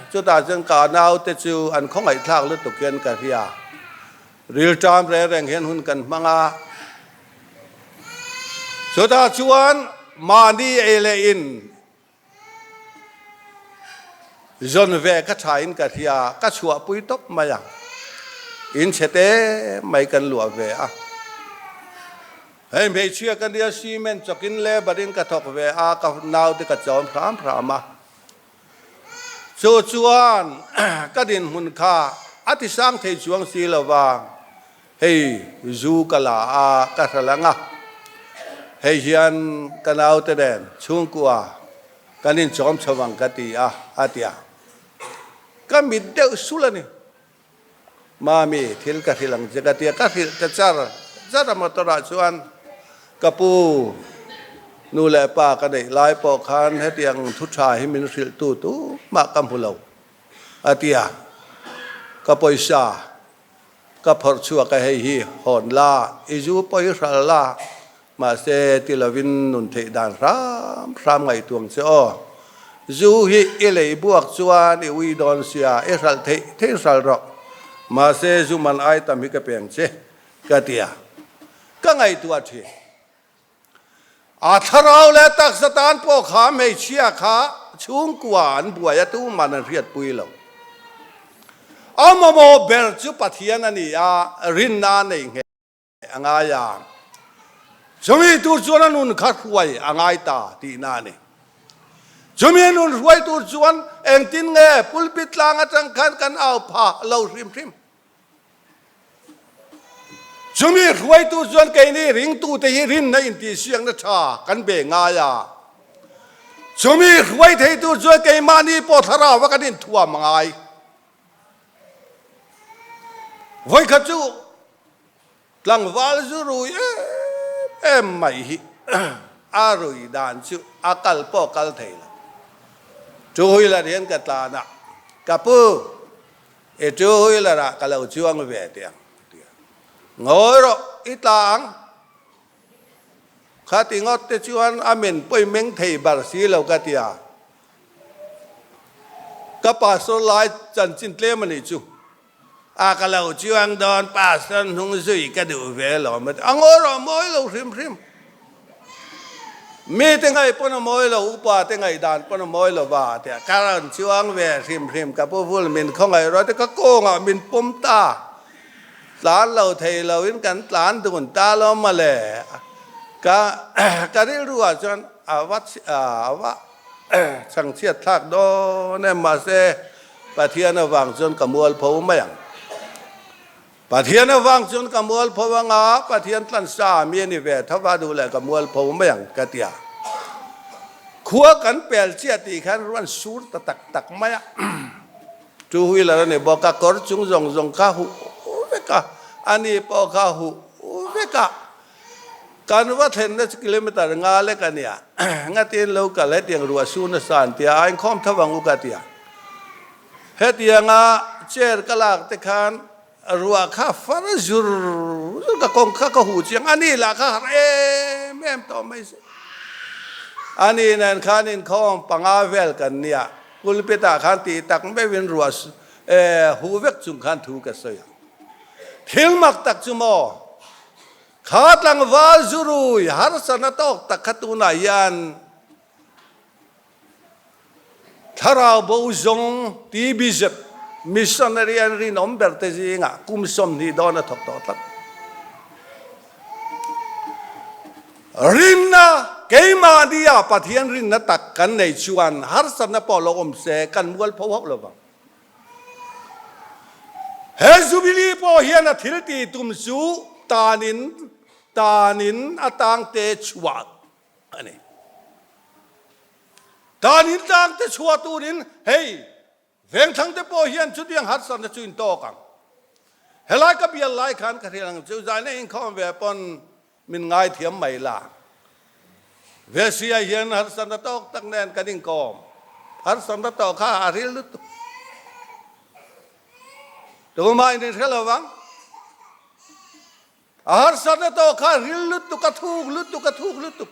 S6: Chutah chuan ka naute chu an khawngaihthlak lutuk hian ka hria. Rilṭam reng reng hian hun kan hmang a, chutah chuan mahni ei leh in Zawn ve ka tha in ka hria, ka chhuahpui tawp mai a, in chhe te mai kan luah ve a. Hei hmeichhia ka nia cement chawkin labour in ka thawk ve a, ka naute ka chawm hram hram a. Chu chuan ka dinhmun kha a ti sang thei chuang si lova, Hei zu ka la a, ka hral ang a, hei hian ka naute nen chhungkua kan inchawm chho ang ka ti a, a ti a. Ka mit deuh sul a ni. Mami, thil ka hrilh ang che ka ti a, ka hrilh ta char char a motor ah chuan ka pu nu leh pa ka neih lai pawh khan hetiang thu tha hi min hrilh tu tu mah ka hmu lo, a ti a. Ka pawisa Ka phawrh chhuak a hei hi hawn la, i zu pawh hi hral la, mahse ti lovin nun theih dan hram hram ngaihtuang che aw. Zu hi i lei buak chuan i ui dawn sia, i hralh theih theih hral rawh, mahse zu man ai tam hi ka peng che, ka ti a, ka ngaihtuah thin. A thlarau leh taksa tan pawh kha hmeichhia kha chhungkua an buai a tuman an hriatpui lo. A mamawh ber chu Pathian a ni a, rinna a nei ngheh a ngai a. Chumi tur chuan a nun kha hruai a ngai ta tihna a ni. Chumi a nun hruai tur chuan engtin nge pulpit tlang atang khan kan au phah lo hrim hrim. Chumi hruaitu chuan keini ringtute hi rinna intihsiakna tha kan be ngai a. Chumi hruai theitu chuan keimahni pawh thlarau a kan inthuam a ngai. Vawikhat chu tlangval zu rui em em mai hi. A rui dan chu a kal pawh kal thei lo. Two wheeler hian ka tlan a, Ka pu, i two wheeler ah ka lo chuang ve teh ang, a ti a. Ngawi rawh, i tla ang. Khati ngawt te chuan a men pawi meng thei bar si lo ka ti a. Ka pastor lai chanchin tlem a nih chu. A ka lo chuang dawn pastor hnung zui ka duh ve lo a ti. A ngawi rawh a mawi lo hrim hrim. Mi te ngaih pawn a mawi lo, upa te ngaih dan pawn a mawi lo va a ti a. Ka rawn chuang ve hrim hrim ka pu vul min khawngaih rawh a ti. Ka kawngah min pawm ta. Tlan lo thei loin kan tlan dun ta lo mawle. Ka ka rilru ah chuan a va a va chhangchhiat thlak dawn em mahse Pathian avang chuan ka mualpho mai ang. Pathian avang chuan ka mualpho anga Pathian tlansa mi a ni ve tho va duh leh ka mualpho mai ang ka ti a. Khua kan pel chiah tih khan ruan sur ta tak tak mai a. Two wheeler a ni bawk a, kawr chung zawng zawng kha huh vek a, a ni pawh kha huh vek a. Kan va thlenna chu kilometer nga lek a nia, ngatin lo kal hetiang ruah su nasa an tia, a inkhawm tho ang u ka tia. Hetianga chair ka lak te khan ruah kha far zur zur ka kawng kha ka huh chiang, a ni lah kha har em em tawh mai se. A ni nen khan inkhawm panga vel kan nia, pulpit ah khan tih tak meuhin ruah huh vek chung khan thu ka sawi a. Thil mak tak chu maw, kha tlangval zurui harsatna tawk tak kha tunah hian Thlarau bo zawng TBZ missionary an rinawm ber te zingah kum 20 dawn a thawk tawh tlat. Rinna, keimahnia Pathian rinna tak kan nei chuan harsatna pawh lo awm se kan mualpho hauh lo vang. He Jubilee pawh hian a thil tih tum chu tanin tanin a tangte chhuah a ni. Tan in tlang te chhuah turin hei Vengthlang te pawh hian chutiang harsatna chu in tawk ang. Helai ka bial lai khan ka hriat ang chu zaina inkhawm ve pawn min ngaithiam mai la. Vesia hian harsatna tawk tak nen kan inkawm. Harsatna tawk kha a ril lutuk. Tumah in inhre lo vang. A harsatna tawh kha ril lutuk, a thuk lutuk, a thuk lutuk.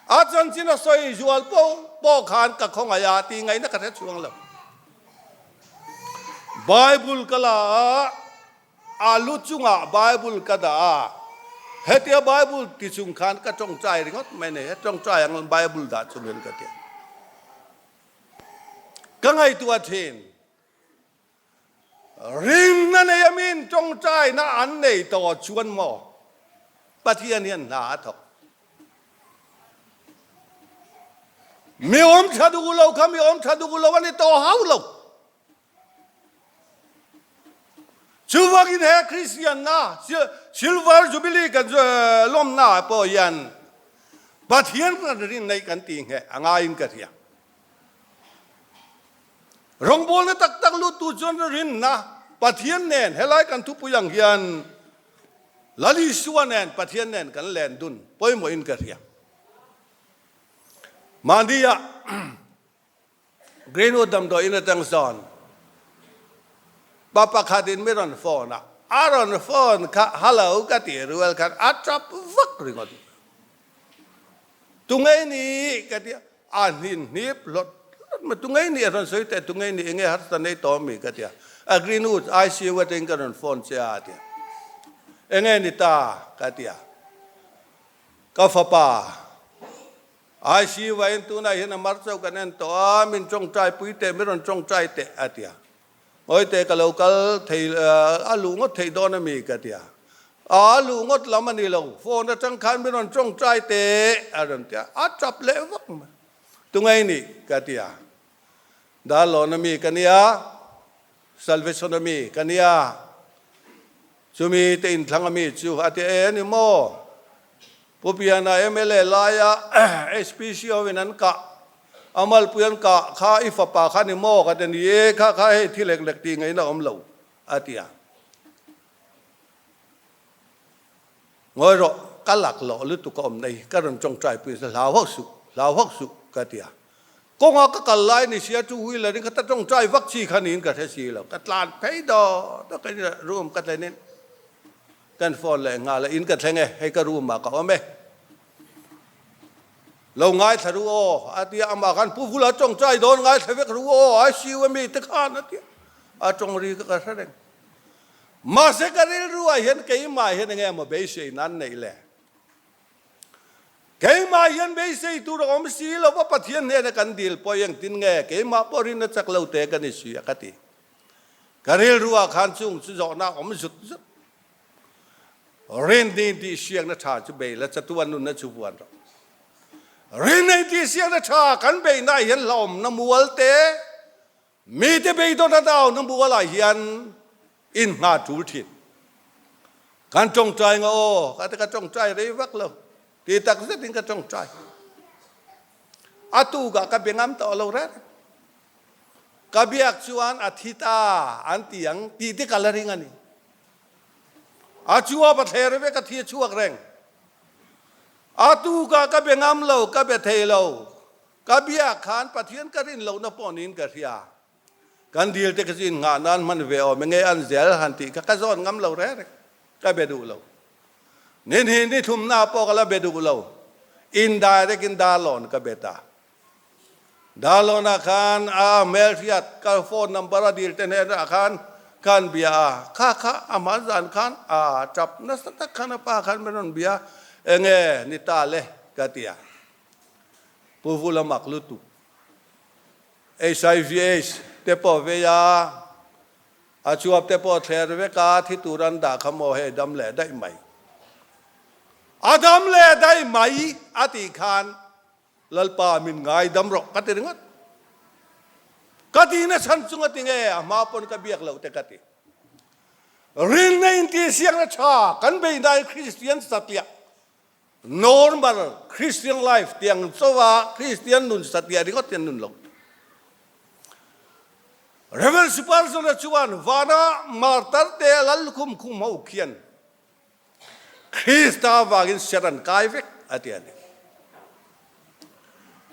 S6: A chanchin a sawi zual pawh pawh khan ka khawngaih a tih ngaihna ka hre chhuang lo. Bible ka la a, a lu chungah Bible ka dah a, hetia Bible ti chung khan ka tawngtai ringawt mai nei, he tawngtai ang Bible dah chung hian ka ti a. Ka ngaihtuah thin. Rinna nei a min tawngtaina an nei tawh chuan maw Pathian hian hna a thawk. Mi awm tha duh lo kha mi awm tha duh lo a ni tawh hau lo. Chuvangin he Kristian na Silver Jubilee kan lawmna ah pawh hian Pathian kan rin nei kan tih ngheh a ngaiin ka hria. Rawngbawlna tak tak luttu chuan rinna Pathian nen helai kan thupui ang hian Lal Isua nen Pathian nen kan len dun pawimawhin ka hria. Mahnia Greenwood damdawiin atang sawn pa pakhatin mi rawn phone a, a rawn phone kha hello ka tih rual khan a tap vak ringawt. Tungei ni ka ti a, a hnin hnip hlawt hlawt mai. Tungei ni a rawn sawi teh, tungei ni enge harsa nei tawh ami ka ti a. A Greenwood ICU atangin ka rawn phone che a a ti a. Enge ni ta ka ti a. Ka fapa ICU ah hian tunah hian a mar chauh kan en tawh a, min tawngtai pui teh, min rawn tawngtai teh a ti a. Ngawite ka lo kal thei a luh ngawt theih dawn a mi ka ti a, a luh ngawt lam a ni lo, phone atang khan min rawn tawngtai teh a rawn ti a, a tap leh vak mai. Tunge i nih? ka ti a, Darlawn a mi ka nia, Salvation a mi ka nia, chumi te inthlang a mi chu a ti e a ni maw? Pu Piana mla laia HPC ho in an kah, a malpui an kah kha i fapa kha ni maw ka ti a ni e, kha kha hei thi lek lek tih ngaihna awm lo a ti a. Ngawi rawh. ka laklawh lutuk a awm nei, ka rawn tawngtai pui a hlau hauh suh, hlau hauh suh ka ti a. Kawnga ka kal lai ni sia two wheeler in ka ta tawngtai vak chi kha niin ka hre si lo, ka tlan phei dawt dawt ka room ka thlen in kan phone leh nghal a, in ka thleng e, hei ka room ah ka awm e. Lo ngaithla ru aw a ti a, amah khan Pu Vula tawngtai dawn ngaithla vek ru aw, ICU ami te khan a ti a, a tawng ri kha ka hre reng. Mahse ka rilruah hian keimah hian enge maw beisei nan neih le? Keimah hian beisei tur a awm si lo va, Pathian hnena kan dil pawh engtin nge keimah pawh rin a chak lo te ka ni si a ka ti. Ka rilruah khan chung chu zawhna a awm zut zut. Rin ni tih siakna tha chu bei la chatuan nunna chu vuan rawh. Rin nei tih siakna tha kan beihna hian hlauhawmna mual te, Mite beidawn a dau na mualah hian in hna tul thin. Kan tawngtai nga aw, ka ti ka tawngtai rei vak lo. Ti tak zetin ka tawngtai. A tukah ka be ngam tawh lo reng. Ka biak chuan a thi ta an ti ang tih te ka la ring a ni. A chuap a thler vek a thi a chhuak reng. A tukah ka be ngam lo, ka be thei lo. Ka biak khan Pathian ka rin lohna pawh niin ka hria. Kan dil te kha chu innghah nan hman ve awm e nge an zel han tih kha ka zawn ngam lo reng reng. Ka be duh lo. Ni hnih ni thumna pawh ka la be duh lo. Indirect in Darlawn ka be ta. Darlawn ah khan a hmelhriat ka phone number a dil te hnenah khan kan bia a, kha kha a hman zan khan a tap nasa tak khan a pa khan min rawn bia enge ni ta le ka ti a. Pu Vula mak lutuk. HIVH te pawh vei a, a chuap te pawh thler vek a, thi tur an dah kha maw hei dam leh daih mai. A dam leh daih mai a tih khan Lalpa min ngai dam rawh ka ti ringawt. Ka tihna chhan chung a ti nge a hma pawn ka biak loh te ka ti. Rinna intihsiakna tha kan beihnain Kristian satliah Normal Christian life tiang chauha Christian nun satliah ringawt hian nun lo. Rev. Spurgeon-a chuan vana martar te lallukhum khum ho khian Krista avangin ser an kai vek a ti a ni.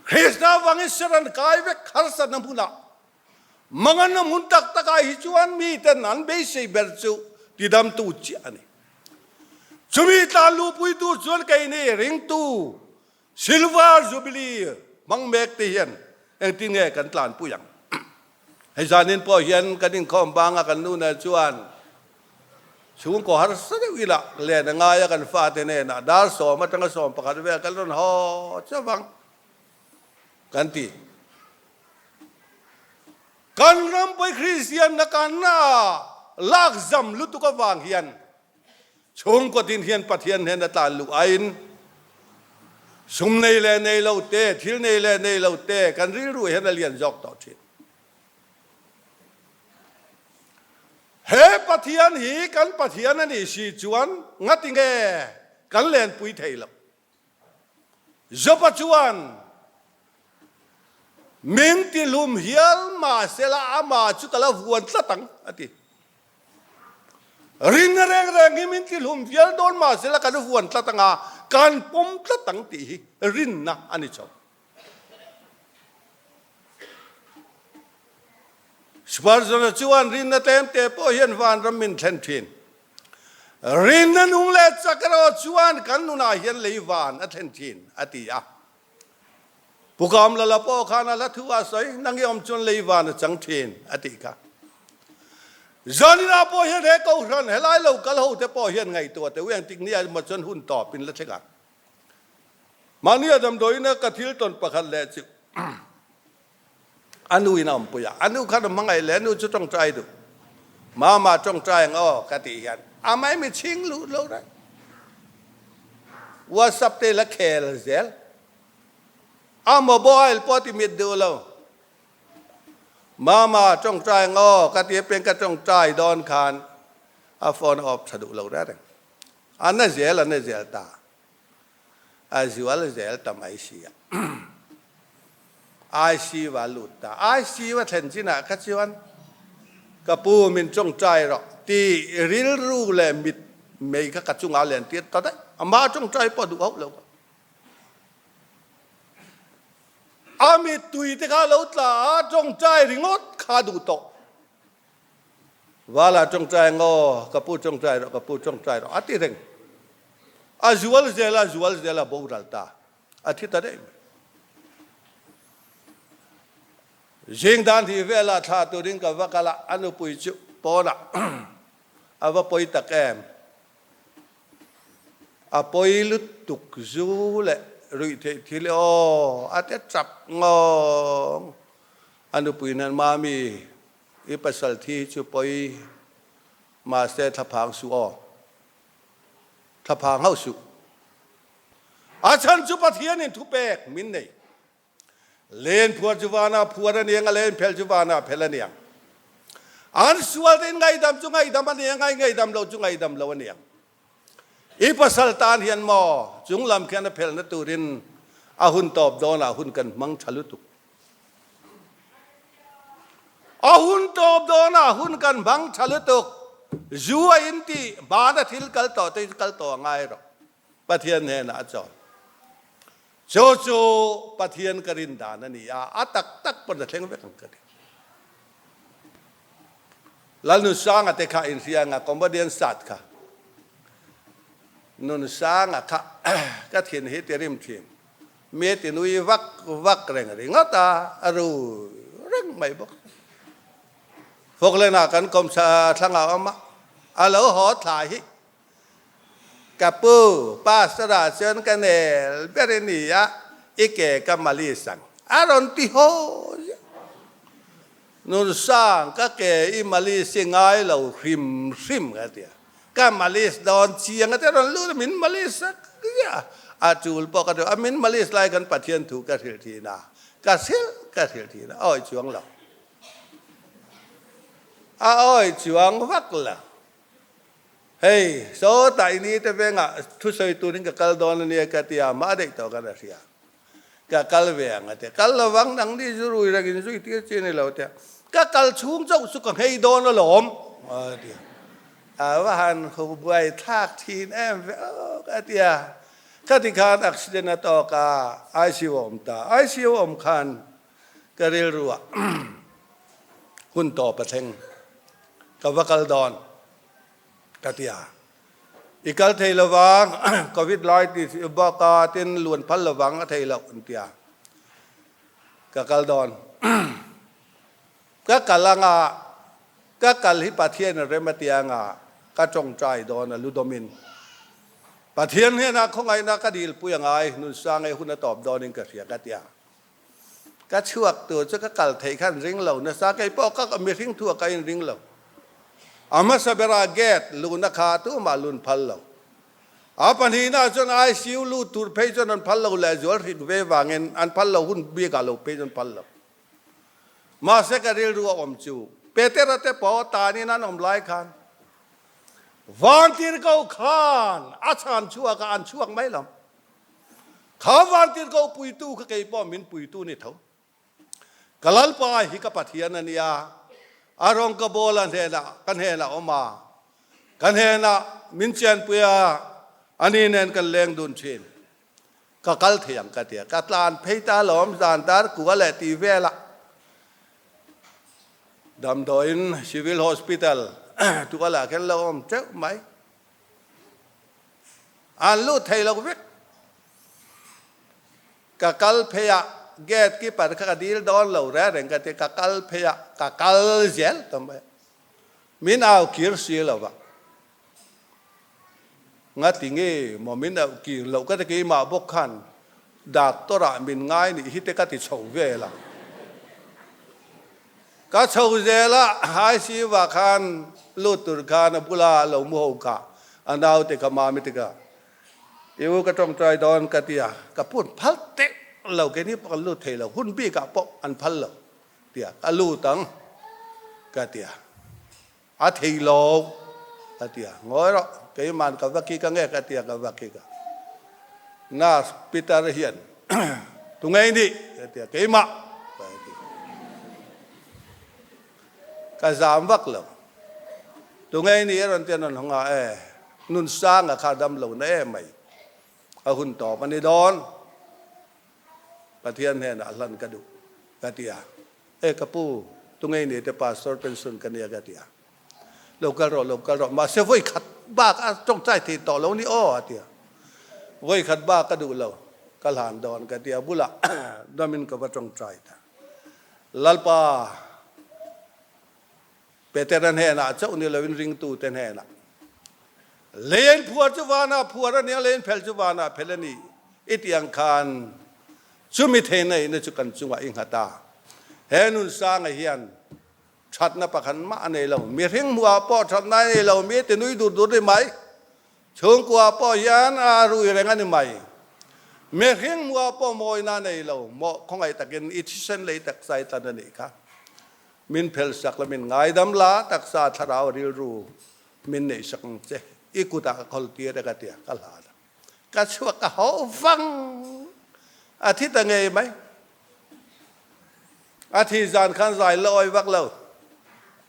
S6: Krista avangin ser an kai vek harsatna hmunah Manganna hmun tak takah hi chuan miten an beisei ber chu tidamtu chiah a ni. Chumi tlan luhpui tur chuan keini ringtu Silver Jubilee hmang mek te hian engtin nge kan tlanpui ang? Hei zanin pawh hian kan inkhawm banga kan nu nen chuan chhungkaw harsa deuh ila len a ngai a kan fate hnenah dar sawm atanga 11 vel kan rawn haw chauh ang kan ti. Kan rampui Kristianna kan lak zam lutuk avang hian chhungkaw tin hian Pathian hnen a tlan luh aiin sum nei leh nei lo te, thil nei leh nei lo te kan rilru hian a lian zawk tawh thin. He Pathian hi kan Pathian a nih si chuan ngatinge kan lenpui thei loh? Joba chuan, Min tihlum hial mahsela amah chu ka la vuan tlat ang, a ti. Rinna reng reng hi min tihlum vial dawn mahsela kan vuan tlat ang a, kan pawm tlat ang tih hi rinna a ni chho. Spurgeon-a chuan rinna tlemte pawh hian vanram min thlen thin. Rinna nung leh chak erawh chuan kan nunah hian lei van a thlen thin, a ti a. Pu Kamlala pawh khan a hla thu a sawi, Nang i awm chuan lei van a chang thin, a tih kha. Zaninah pawh hian he kohhran helai lo kal ho te pawh hian ngaihtuah teh u, engtik ni ah emaw chuan hun tawpin la thleng ang. Mahni a damdawiin a ka thil tawn pakhat leh chu A nu in a awmpui a, a nu khan a hmangaih leh a nu chu tawngtai duh. Mama tawngtai ang aw ka tih hian a mai mi chhing luh lo reng. WhatsApp te la khel zel. A mobile pawh ti mit duh lo. Mama tawngtai ang aw ka ti apiang ka tawngtai dawn khan a phone a off tha duh lo reng reng. A na zel a na zel ta. A zual zel ta mai si a. ICU a lut ta. ICU a thlen chinah kha chuan ka pu min tawngtai rawh ti rilru leh mit mei kha ka chungah a len tir ta daih. Amah tawngtai pawh duh hauh lo kha. A mittui te kha a lo tla a, tawngtai ringawt kha a duh tawh. Vala tawngtai ang aw, ka pu tawngtai rawh, ka pu tawngtai rawh a ti reng. A zual zel a, zual zel a boral ta. A thi ta daih mai. Zing dan hi velah thla turin ka va kal a, a nupui chu pawnah a va pawi tak em. A pawi lutuk zu leh ruih theih thil aw a te chap ngawng. A nupui hnen Mami, i pasal thi chu pawi mahse thlaphang suh aw. Thlaphang hauh suh. A chhan chu Pathianin thupek min nei. Len phuar chu vana phuar a niang a, len phel chu vana phel a niang. An sual te in ngaidam chu ngaidam a niang a, i ngaidam lo chu ngaidam lo a niang. I pasal tan hian maw chung lam khian a phelna turin a hun tawp dawnah hun kan hmang tha lutuk. A hun tawp dawnah hun kan hmang tha lutuk. Zu a in tih hmana thil kal tawh te hi kal tawh a ngai rawh. Pathian hnenah a chawl. Chu chu Pathian ka rin dan a ni a, a tak tak pawn a thleng vek ang ka ti. Lalnunsanga te kha inhria anga comedian sat kha. Nunsanga kha ka thin hi ti rim thin. Mi ti nui vak vak reng ringawt a, a ru reng mai bawk. Fawklenah kan kawmsa thlangah a awm a, a lo haw thla hi Ka pu, Pastor ah chuan ka nel ber i ni a, i ke ka malis ang. A rawn ti haw ziah. Nunsang, ka ke i malis hi ngai lo hrim hrim ka ti a. Ka malis dawn chiang a ti a rawn lut a, min malis a ziah a. A tul pawh ka ti a, min malis lai khan Pathian thu ka hrilh thin a, ka hrilh ka hrilh thin a, awi chuang lo. A awi chuang vak lo. Hei, sawtah i ni te vengah thusawi turin ka kal dawn a nia ka ti a, mah daih tawh kan a hria. Ka kal ve ang a ti a, kal lovang nang ni zu rui reng in zui tir chi a ni lo a ti a, ka kal chhung chauh chu ka nghei dawn alawm a ti a. A va han hu buai thlak thin em ve aw ka ti a, khati khan accident a tawk a, ICU a awm ta, ICU a awm khan ka rilruah hun tawp a thleng, ka va kal dawn ka ti a, i kal thei lovang covid lai ti baka tin luan phal lovang a thei loh an ti a, ka kal dawn ka kal anga ka kal hi Pathian a rem a tia anga ka tawngtai dawn a ludawmin Pathian hnenah khawngaihna ka dilpui angai nunsang e hun a tawp dawnin ka hria ka ti a. Ka chhuak tur chu ka kal theih khan ring lo nasa, kei pawh ka mihring thu a ka in ring lo. A hmasa berah gate luhna kha tumah lun phal lo. A pahnihna chuan ICU lut tur phei chuan an phal lo leh zual hrik ve vangin an phal lo hun bikah lo phei chuan phal lo. Mahse ka rilru a awm chu Petera te pawh tanin an awm lai khan Vantirhkoh khan a chhan chhuak a, an chhuak mai lo. Kha vantirhkoh puitu kha kei pawh min puitu ni tho. Ka Lalpa hi ka Pathian a nia, a rawng ka bawl a hnenah ka hnenah awm a, ka hnenah min chianpui a, ani nen kan leng dun thin. Ka kal thei ang ka ti a, ka tlan phei ta alawm zan dar kua leh tih velah damdawiin Civil Hospital tualah khan lo awm teuh mai. An lut thei lo vek. Ka kal phei a, gate keeper kha ka dil dawn lo reng reng ka ti, ka kal phei a, ka kal zel ta mai a. Min au kir si lo va. Ngati nge maw min au kir loh ka ti keimah bawk khan doctor ah min ngai nih hi te ka ti chho vel a. Ka chho zel a, ICU ah khan lut tur khan a bula a lo mu ho kha a naute kha mami te kha i u ka tawngtai dawn ka ti a, ka pun phal teh lo keini pawh kan lut thei lo, hun bik ah pawh an phal lo ti a, ka lut ang ka ti a, a thei lo ka ti a, ngawi rawh keiman ka va kik ange ka ti a, ka va kik a, nurse Peter hian Tungei nih ka ti a, keimah ka ti. Ka zam vak lo. Tungei nih a rawn ti a, rawn hawng a, e, Nunsanga kha dam lo na em mai. A hun tawp a ni dawn. Pathian hnenah hlan ka duh, ka ti a. E ka pu, tunge ni te pastor pension ka nia ka ti a. Lo kal rawh, lo kal rawh, mahse vawi khat bak a tawngtai thei tawh lo ni aw, a ti a. Vawi khat bak ka duh lo, ka hlan dawn ka ti a, bulah damin ka va tawngtai ta. Lalpa, Petera hnenah chauh ni loin ringtute hnenah, Lei phuar chu vanah phuar a nia, lei phel chu vanah phel a ni i tih ang khan chumi theihna ina chu kan chungah i nghat a. He nunsanga hian thatna pakhat mah a nei lo. Mihring hmuhah pawh thatna a nei lo, mi ti nui dur dur ni mai. Chhungkua pawh hian a rui reng a ni mai. Mihring hmuhah pawh mawina a nei lo, mawh khawngaih takin i thisen lei taksa i tlan a nih kha. Min phelsak la, min ngaidam la, taksa thlarau rilru min neihsak ang che, i kutah ka khawl tir e ka ti a, ka hlan a. Ka chhuak ka haw vang, a thi ta ngei mai. A thi zan khan zai la awi vak lo.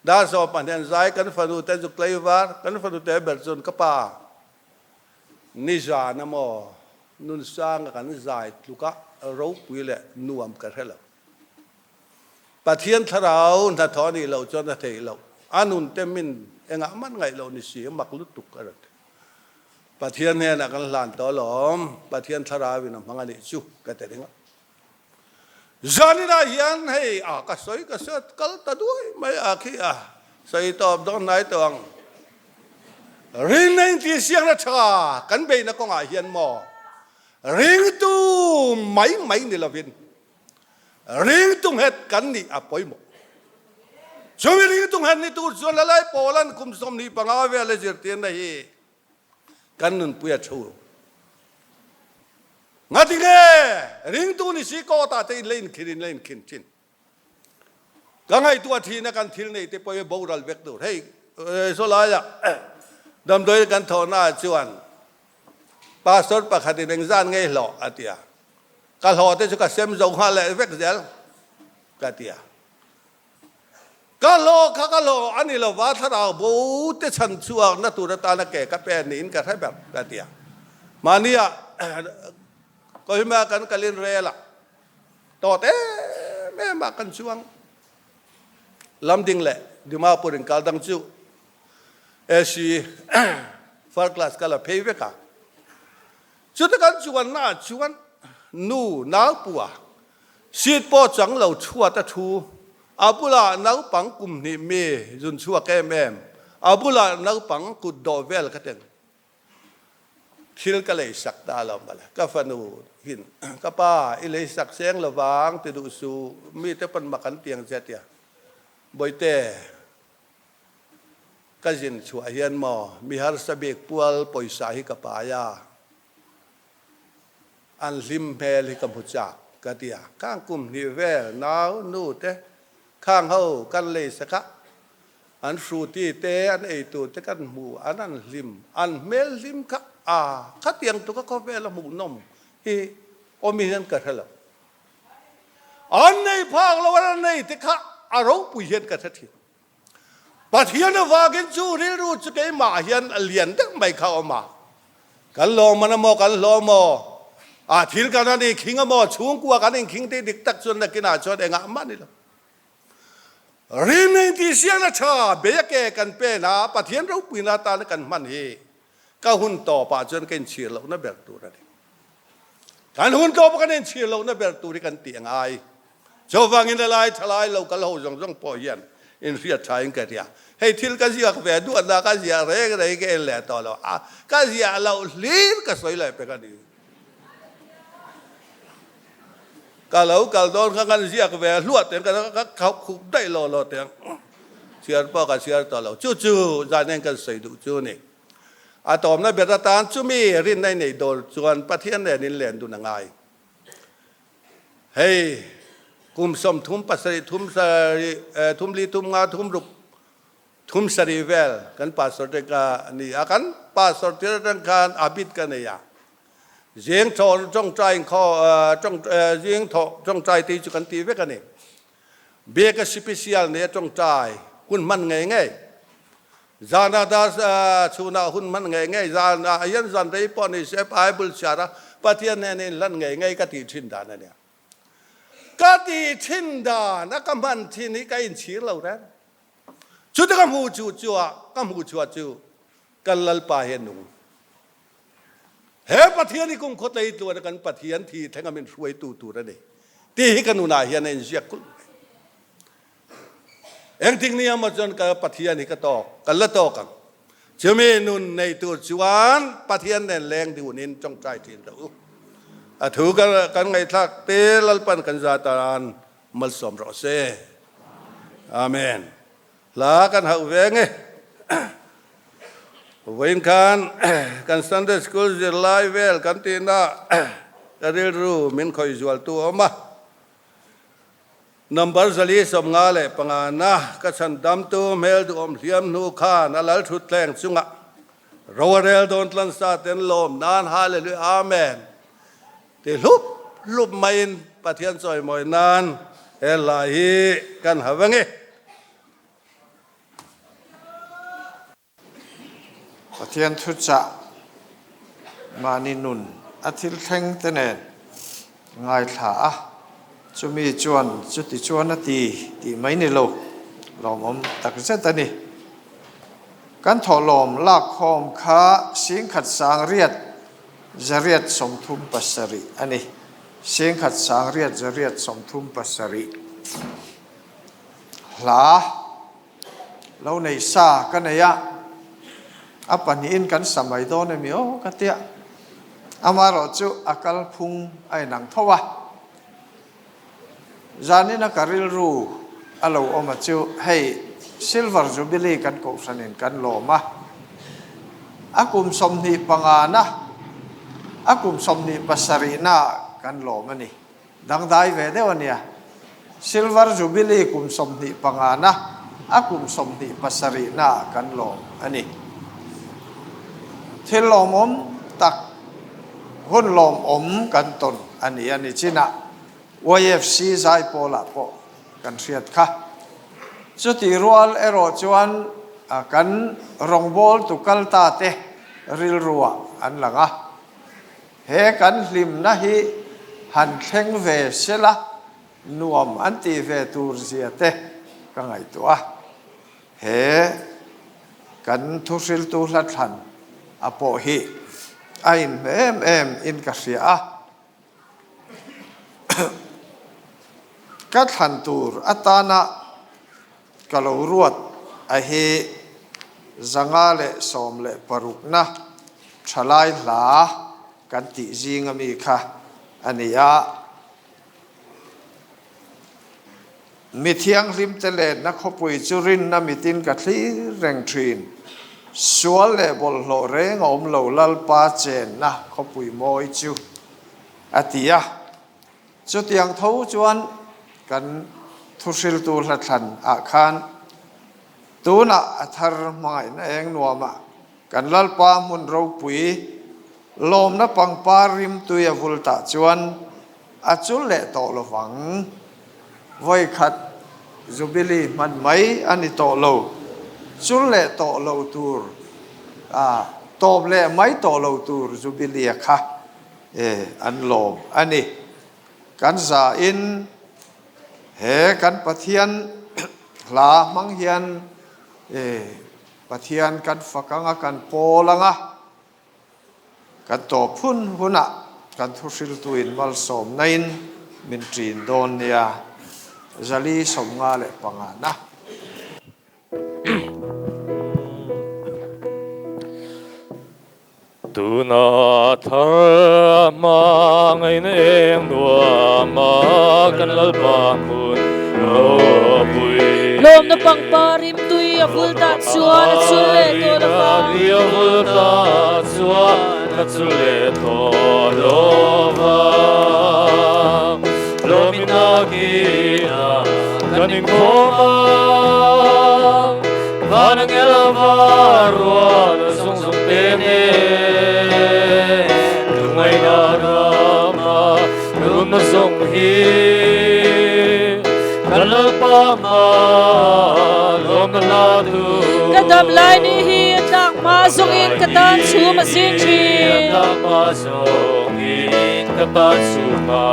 S6: Dar sawpa hnen zai kan fanu te zuk tlei var, kan fanu te ber chuan ka pa nizan a maw nunsanga kan zai tluka ropui leh nuam ka hre lo. Pathian thlarau hnathawh a nih loh chuan a theih loh. A nun te min engah man ngaih loh ni si, mak lutuk a rawn ti. Pathian hnenah kan hlan tawh alawm, Pathian thlarau in a hmang a nih chu ka ti ringawt. Zaninah hian hei a ka sawi ka sawi kal ta duai mai a khi a sawi tawp dawn hnai tawh ang. Rinna intihsiakna tha kan beihna kawngah hian maw ringtu mai mai ni lovin Ringtu nghet kan nih a pawimawh. Chumi ringtu nghet ni tur chuan lalai Paulan kum 25 vel a zirtirna hi kan nunpui a thu. Ngati nge ringtu ni si kawtah te in la inkhin in la inkhin thin. Ka ngaihtuah thin a kan thil nei te pawh hi boral vek tur. Hei sawlaiah damdawi kan thawhnaah chuan pastor pakhatin engzan ngei hlawh a ti a. Ka hlawh te chu ka sem zo nghal leh vek zel ka ti a. Ka hlawh kha ka hlawh a ni lova thlarau bo te chhan chhuak na tur atana ke ka pen niin ka hre ber ka ti a. Mahnia Kohima kan kalin rel a tawt em em a kan chuang Lamding leh Dimapur in kal dang chu AC first class ka la phei vek a. Chuta kan chuanna ah chuan nu naupua seat pawh chang lo chhuat a thu, a bulah naupang kum hnih mi zun chhuak em em, a bulah naupang kut dawh vel ka teng. Thil ka lei sak ta lo mawle, ka fanu hin ka pa i lei sak seng lovang ti duh suh, mite pawn mak an tiang che tia, Bawihte, Ka zin chhuah hian maw mi harsa bik pual pawisa hi ka pai a, an hlim hmel hi ka hmu chak ka ti a. Khang kum hnih vel nau nu te khang ho kan lei sak a, an hruti te an ei tur te kan hmu an an hlim, an hmel hlim kha a khatiang tuk a khawvel a hmuhnawm hi awm hian ka hre lo. An nei phak lo an nei te kha a ropui hian ka hre thin. Pathian avangin chu rilru chu keimah hian a lian deuh mai kha a awm a. Kan lawm an amaw, kan hlawm maw, a thil kan han inkhing amaw, chhungkua kan inkhing tih dik tak chuan nakinah chuan engah mah ni lo. Rin intihsiakna tha bei a ke kan pen a, Pathian ropuina atana kan hman hi ka hun tawpah chuan ka inchhir lohna ber tur a ni. Kan hun tawpa kan inchhir lohna ber tur hi kan tih a ngai. Chuvangin a lai thalai lo kal ho zawng zawng pawh hian inhriat thain ka ria. Hei thil ka ziak ve duatna ka ziah reng reng ka en leh tawh lo a, ka ziah loh hlir ka sawi leh pek a ni. Ka lo kal dawn kha kan ziak ve hluah teng ka ka khup daih lo lo teng. Chhiar pawh ka chhiar tawh lo. Chu chu zan en kan sawi duh chu ni. A tawmna ber atan chumi rinna i neih dawn chuan Pathian nen in len dun a ngai. Hei kum 37 thum sarih thum li thum nga thum ruk thum sarih vel kan pastor te ka ni a kan pastor te atang khan a bit ka nei a zing thaw tawngtai khaw tawng zing thaw tawngtai te chu kan ti vek a ni biak a special nei a tawngtai hun hman ngei ngei Zana dar chhunah hun hman ngei ngei, zanah hian zan rei pawh ni se Bible chhiar a, Pathian hnena inhlan ngei ngei ka tih thin dan a nia. Ka tih thin dan a ka hman thin hi ka inchhir lo reng. Chuta ka hmuh chu chua ka hmuh chhuah chu kan Lalpa hi a nung. He Pathian hi kum khawtlei tluan a kan Pathian thi thleng a min hruaitu tur a ni tih hi ka nunah hian a inziak kulh mai. Engtik ni emaw chuan ka Pathian hi ka tawk, ka la tawk ang. Chumi nun nei tur chuan Pathian nen leng dunin tawngtai thin rawh u. A thu kan ngaihthlak te Lalpan kan za tan malsawm rawh se. Amen. Hla kan hauh ve nge. Vawiin khan kan Sunday School zirlai vel kan tihna ka rilru min khawih zualtu a awm a. Number 455 na ka chhan damtu hmel duhawm hliam hnu khan a lal thutthleng chungah ro a rel dawn tlan sa ten lawm nan Hallelujah Amen ti hlup hlup maiin Pathian chawimawi nan he hla hi kan ha veng e.
S3: Pathian thuchah mahni nun a thil thleng te nen ngaithla a, chumi chuan chuti chuan a ti tih mai ni lo, lawmawm tak zet a ni. Kan thawhlawm lakkhawm kha singkhat sangriat zariat 37 a ni, singkhat sangriat zariat 37 hla. Lo nei sa ka nei a, a pahnihin kan sa mai dawn emi aw ka tia. Amaherawh chu a kalphung a inang tho a. Zanina ka rilru a lo awm a chu hei Silver Jubilee kan kohhranin kan lawm a, a kum 25 na, a kum 27 na kan lawm a ni. Dangdai ve deuh a nia. Silver Jubilee kum 25 na, a kum 27 naah kan lawm a ni. Thil lawmawm tak, hun lawmawm kan tawn a ni a ni chinah YFC Zaipawlah pawh kan hriat kha. Chutih rual erawh chuan kan rawngbawltu kal ta te rilruah an lang a. He kan hlimna hi han thleng ve sela nuam an tih ve tur zia te ka ngaihtuah a. He kan thuhriltu hla thlan a pawh hi a inhmeh em em in ka hria a. Ka thlan tur atana Ka lo ruat a hi 516 na thalai hla kan tih zing ami kha a ni a. Mi thianghlim te lenna khawpui chu rinna mitin ka thlir reng thin. Sual leh bawlhhlawh reng a awm lo Lalpa chenna khawpui mawi chu a ti a. Chutiang tho chuan kan thuhriltu hlathlan ah khan tunah a thar hmangaihna eng nuamah kan Lalpa hmun ropui lawmna pangpar rimtui a vul tah chuan a chul leh tawh lovang. Vawikhat Jubilee hman mai a ni tawh lo, chul leh tawh lo tur, tawp leh mai tawh lo tur Jubilee a kha E, an lawm a ni. Kan za in he kan Pathian hla hmang hian e, Pathian kan fak anga kan pawl anga kan tawp hun hunah kan thuhriltuin malsawmna in min ṭin dawn nia. 455 na.
S2: Tuna thar hmangaihna eng nuama kan Lalpa hmun ropui.
S1: Lawmna pangpar rimtui a vul tah chuan a chul leh tawh lo va.
S2: A vul tah chuan a chul leh tawh lo va. Lawmina kina kan inkhawm a, van angel var rual zung zung te nen. Lungngaihna rama runna zawng hi kan Lalpa hma lawmna hla tu.
S1: Ka dam lai ni hi a tlak hma zawngin ka tan chhum a zing thin.
S2: A tlak hma zawngin. hi ka tan chhuma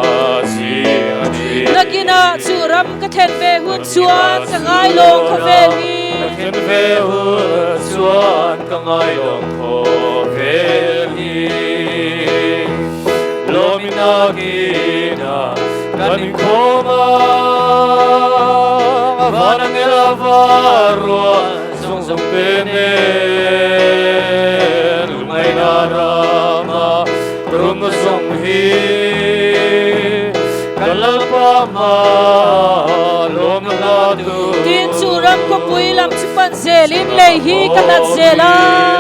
S2: zing a ni.
S1: Nakinah chu ram ka thlen ve hun chuan ka ngailawng khawvel hi.
S2: Ka thlen ve hun chuan ka ngailawng khawvel hi. Lawmi nakinah kan inkhawm a, a van angel a var ruah zawng zawng te nen lungngaihna rama rumna zawng hi kan Lalpa hma lawmna hla tu.
S1: Tin, chu ram khawpui lam chu pan zelin lei hi ka hlat zel a.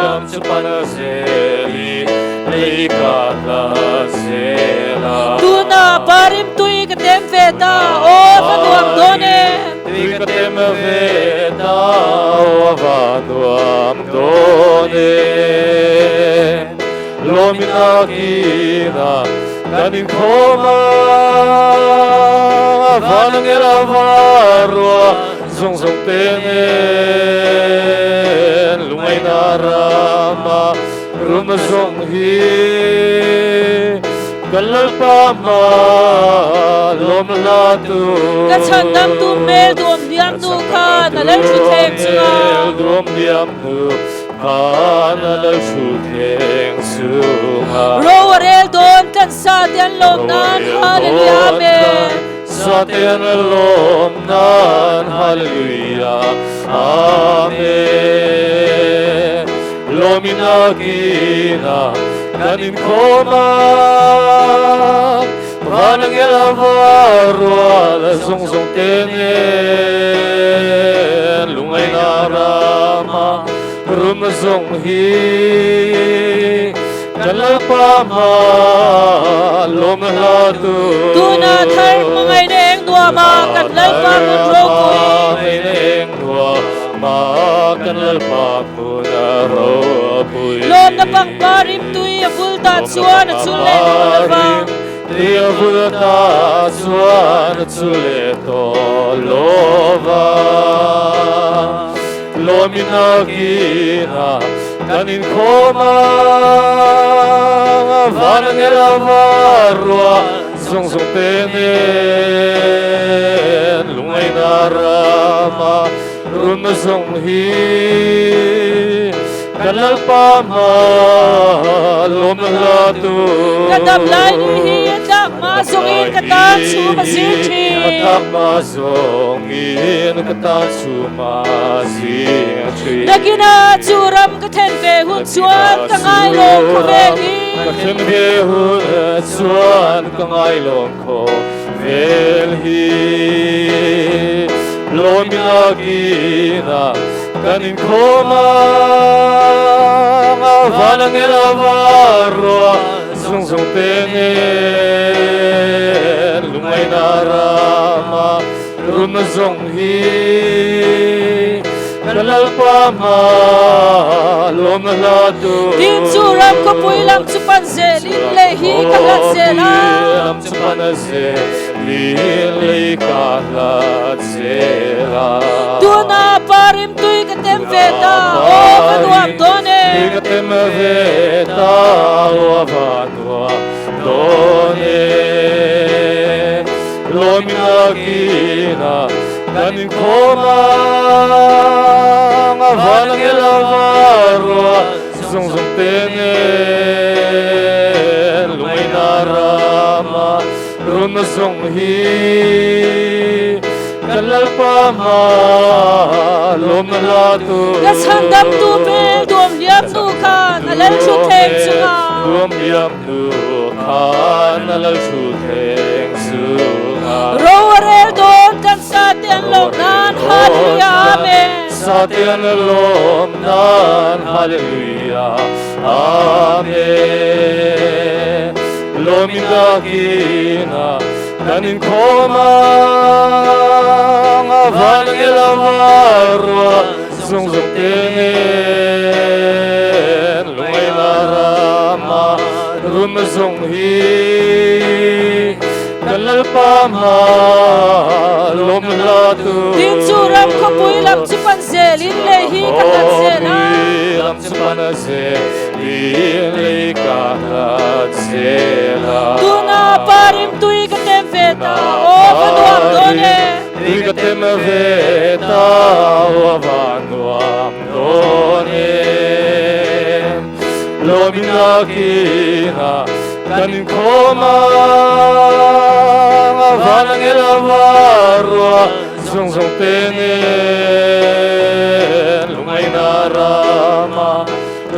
S2: Lam chu pan zelin lei ka hlat zel a.
S1: Tuna parim tui ka tem ve ta, aw va nuam dawn e.
S2: Tui ka tem ve ta, aw va nuam dawn e. Lawmin a kina kan inkhawm a, van angel a var ruah zawng zawng te nen lungngaihna rama rum zawng hi kan Lalpa hma lawm hla tu.
S1: Ka chhandamtu hmel duam hliam nu khan a lal thu thleng chunga.
S2: Hmel duam hliam nu khan a lal thu thleng chunga.
S1: Ro a rel dawn tlan sa te an lawm nan Hallelujah Amen.
S2: Sa te an lawm nan Hallelujah Amen. Lawmin a kina kan inkhawm a, van angel a var rual zawng zawng te nen lungngaihna rama rum zawng hi kan Lalpa hma lawmna hla tu.
S1: Tuna thar hmangaihna eng nuama kan Lalpa hmun ropui.
S2: Hmangaihna eng nuama kan Lalpa hmun ropui.
S1: Lawmna pangpar rim tui a vul ta chuan a chul leh tawh lo va.
S2: Tui a vul ta chuan a chul leh tawh lo va. Lawmin a kina kan inkhawm a, van angel a var ruah zawng zawng te nen lungngaihna rama runna zawng hi kan Lalpa hma lawmna hla tu.
S1: Ka dam lai ni hi a tlak hma zawngin ka tan chhum a zir thin.
S2: A tlak hma zawngin ka tan chhum a zir thin.
S1: Nakinah chu ram ka then ve hun chuan ka ngailawm khawvel hi.
S2: Ka then ve hun chuan ka ngailawm khawvel hi. Lawmin a kinah kan inkhawm a, van angel a var ruah zawng zawng te nen lungngaihna rama runna zawng hi kan Lalpa hma lawmna hla tu.
S1: Tin chu ram khawpui lam chu pan zelin lei hi ka hlat zel a.
S2: Lam chu pan zelin lei ka hlat zel a.
S1: Tuna parim tui ka tem ve ta, aw va nuam dawn e.
S2: Tui ka tem ve ta, aw va nuam dawn e. Lawmin a kina kan inkhawm a, a van angel a var ruah zawng zawng te nen lungngaihna rama runna zawng hi kan Lalpa hma lawmna hla tu.
S1: Ka chhandamtu hmel duam hliam hnu khan a lal thu thleng chunga.
S2: Duam hliam hnu khan a lal thu thleng chunga.
S1: Ro a rel dawn kan sa te an lawm nan Hallelujah Amen.
S2: Sa te an lawm nan Hallelujah Amen. Lawmin a kina kan inkhawm ang a van angel a var ruah zawng zawng te nen lungngaihna rama run zawng hi kan Lalpa hma lawm hla tu.
S1: Tin chu ram khawpui lam chu pan zelin lei hi ka hlat zel a.
S2: Lam chu pan zelin lei ka hlat zel a.
S1: Tuna parim tui ka tem ve ta, aw va nuam dawn e.
S2: Tui ka tem ve ta, aw va nuam dawn e. Lawmin a kina kan inkhawm a, van angel a varua zawng zawng te nen lungaina rama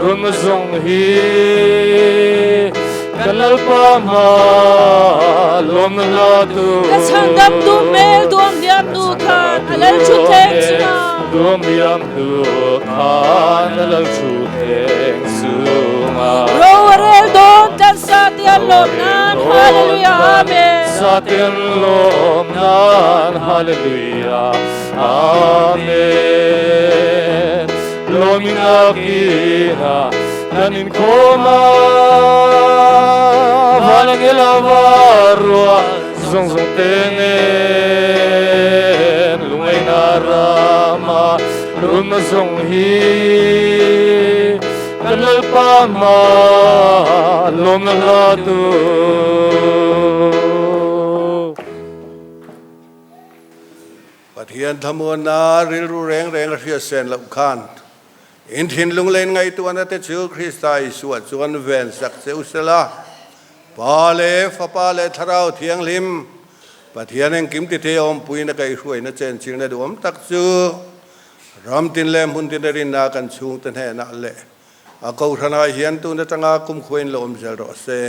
S2: run zawng hi kan Lalpa hma lawmna hla tu.
S1: Ka chhandam duh hmel duam hliam nu khan a lal thu thleng chunga.
S2: Duam hliam nu khan a lal thu thleng chunga.
S1: Ro a rel dawn tlan sa te an lawm nan Hallelujah Amen.
S2: Sa te an lawm nan Hallelujah Amen. Lawmin a kina kan inkhawm a, van angel a varua zawng zawng te nen lungaina rama runna zawng hi kan Lalpa hma lawmna hla tu.
S6: Pathian thlamuanna rilru reng reng a hriat sen loh khan in thinlung leh in ngaihtuahna te chu Krista Isua chuan ven sak che u sela, Pa leh Fapa leh Thlarau Thianghlim, Pathian engkim tithei awmpuiin a kaihhruaina chenchilna duhawm tak chu ram tin leh hmun tin a rinna kan chhungte hnenah leh a kohhranah hian tun atanga kumkhuain lo awm zel rawh se.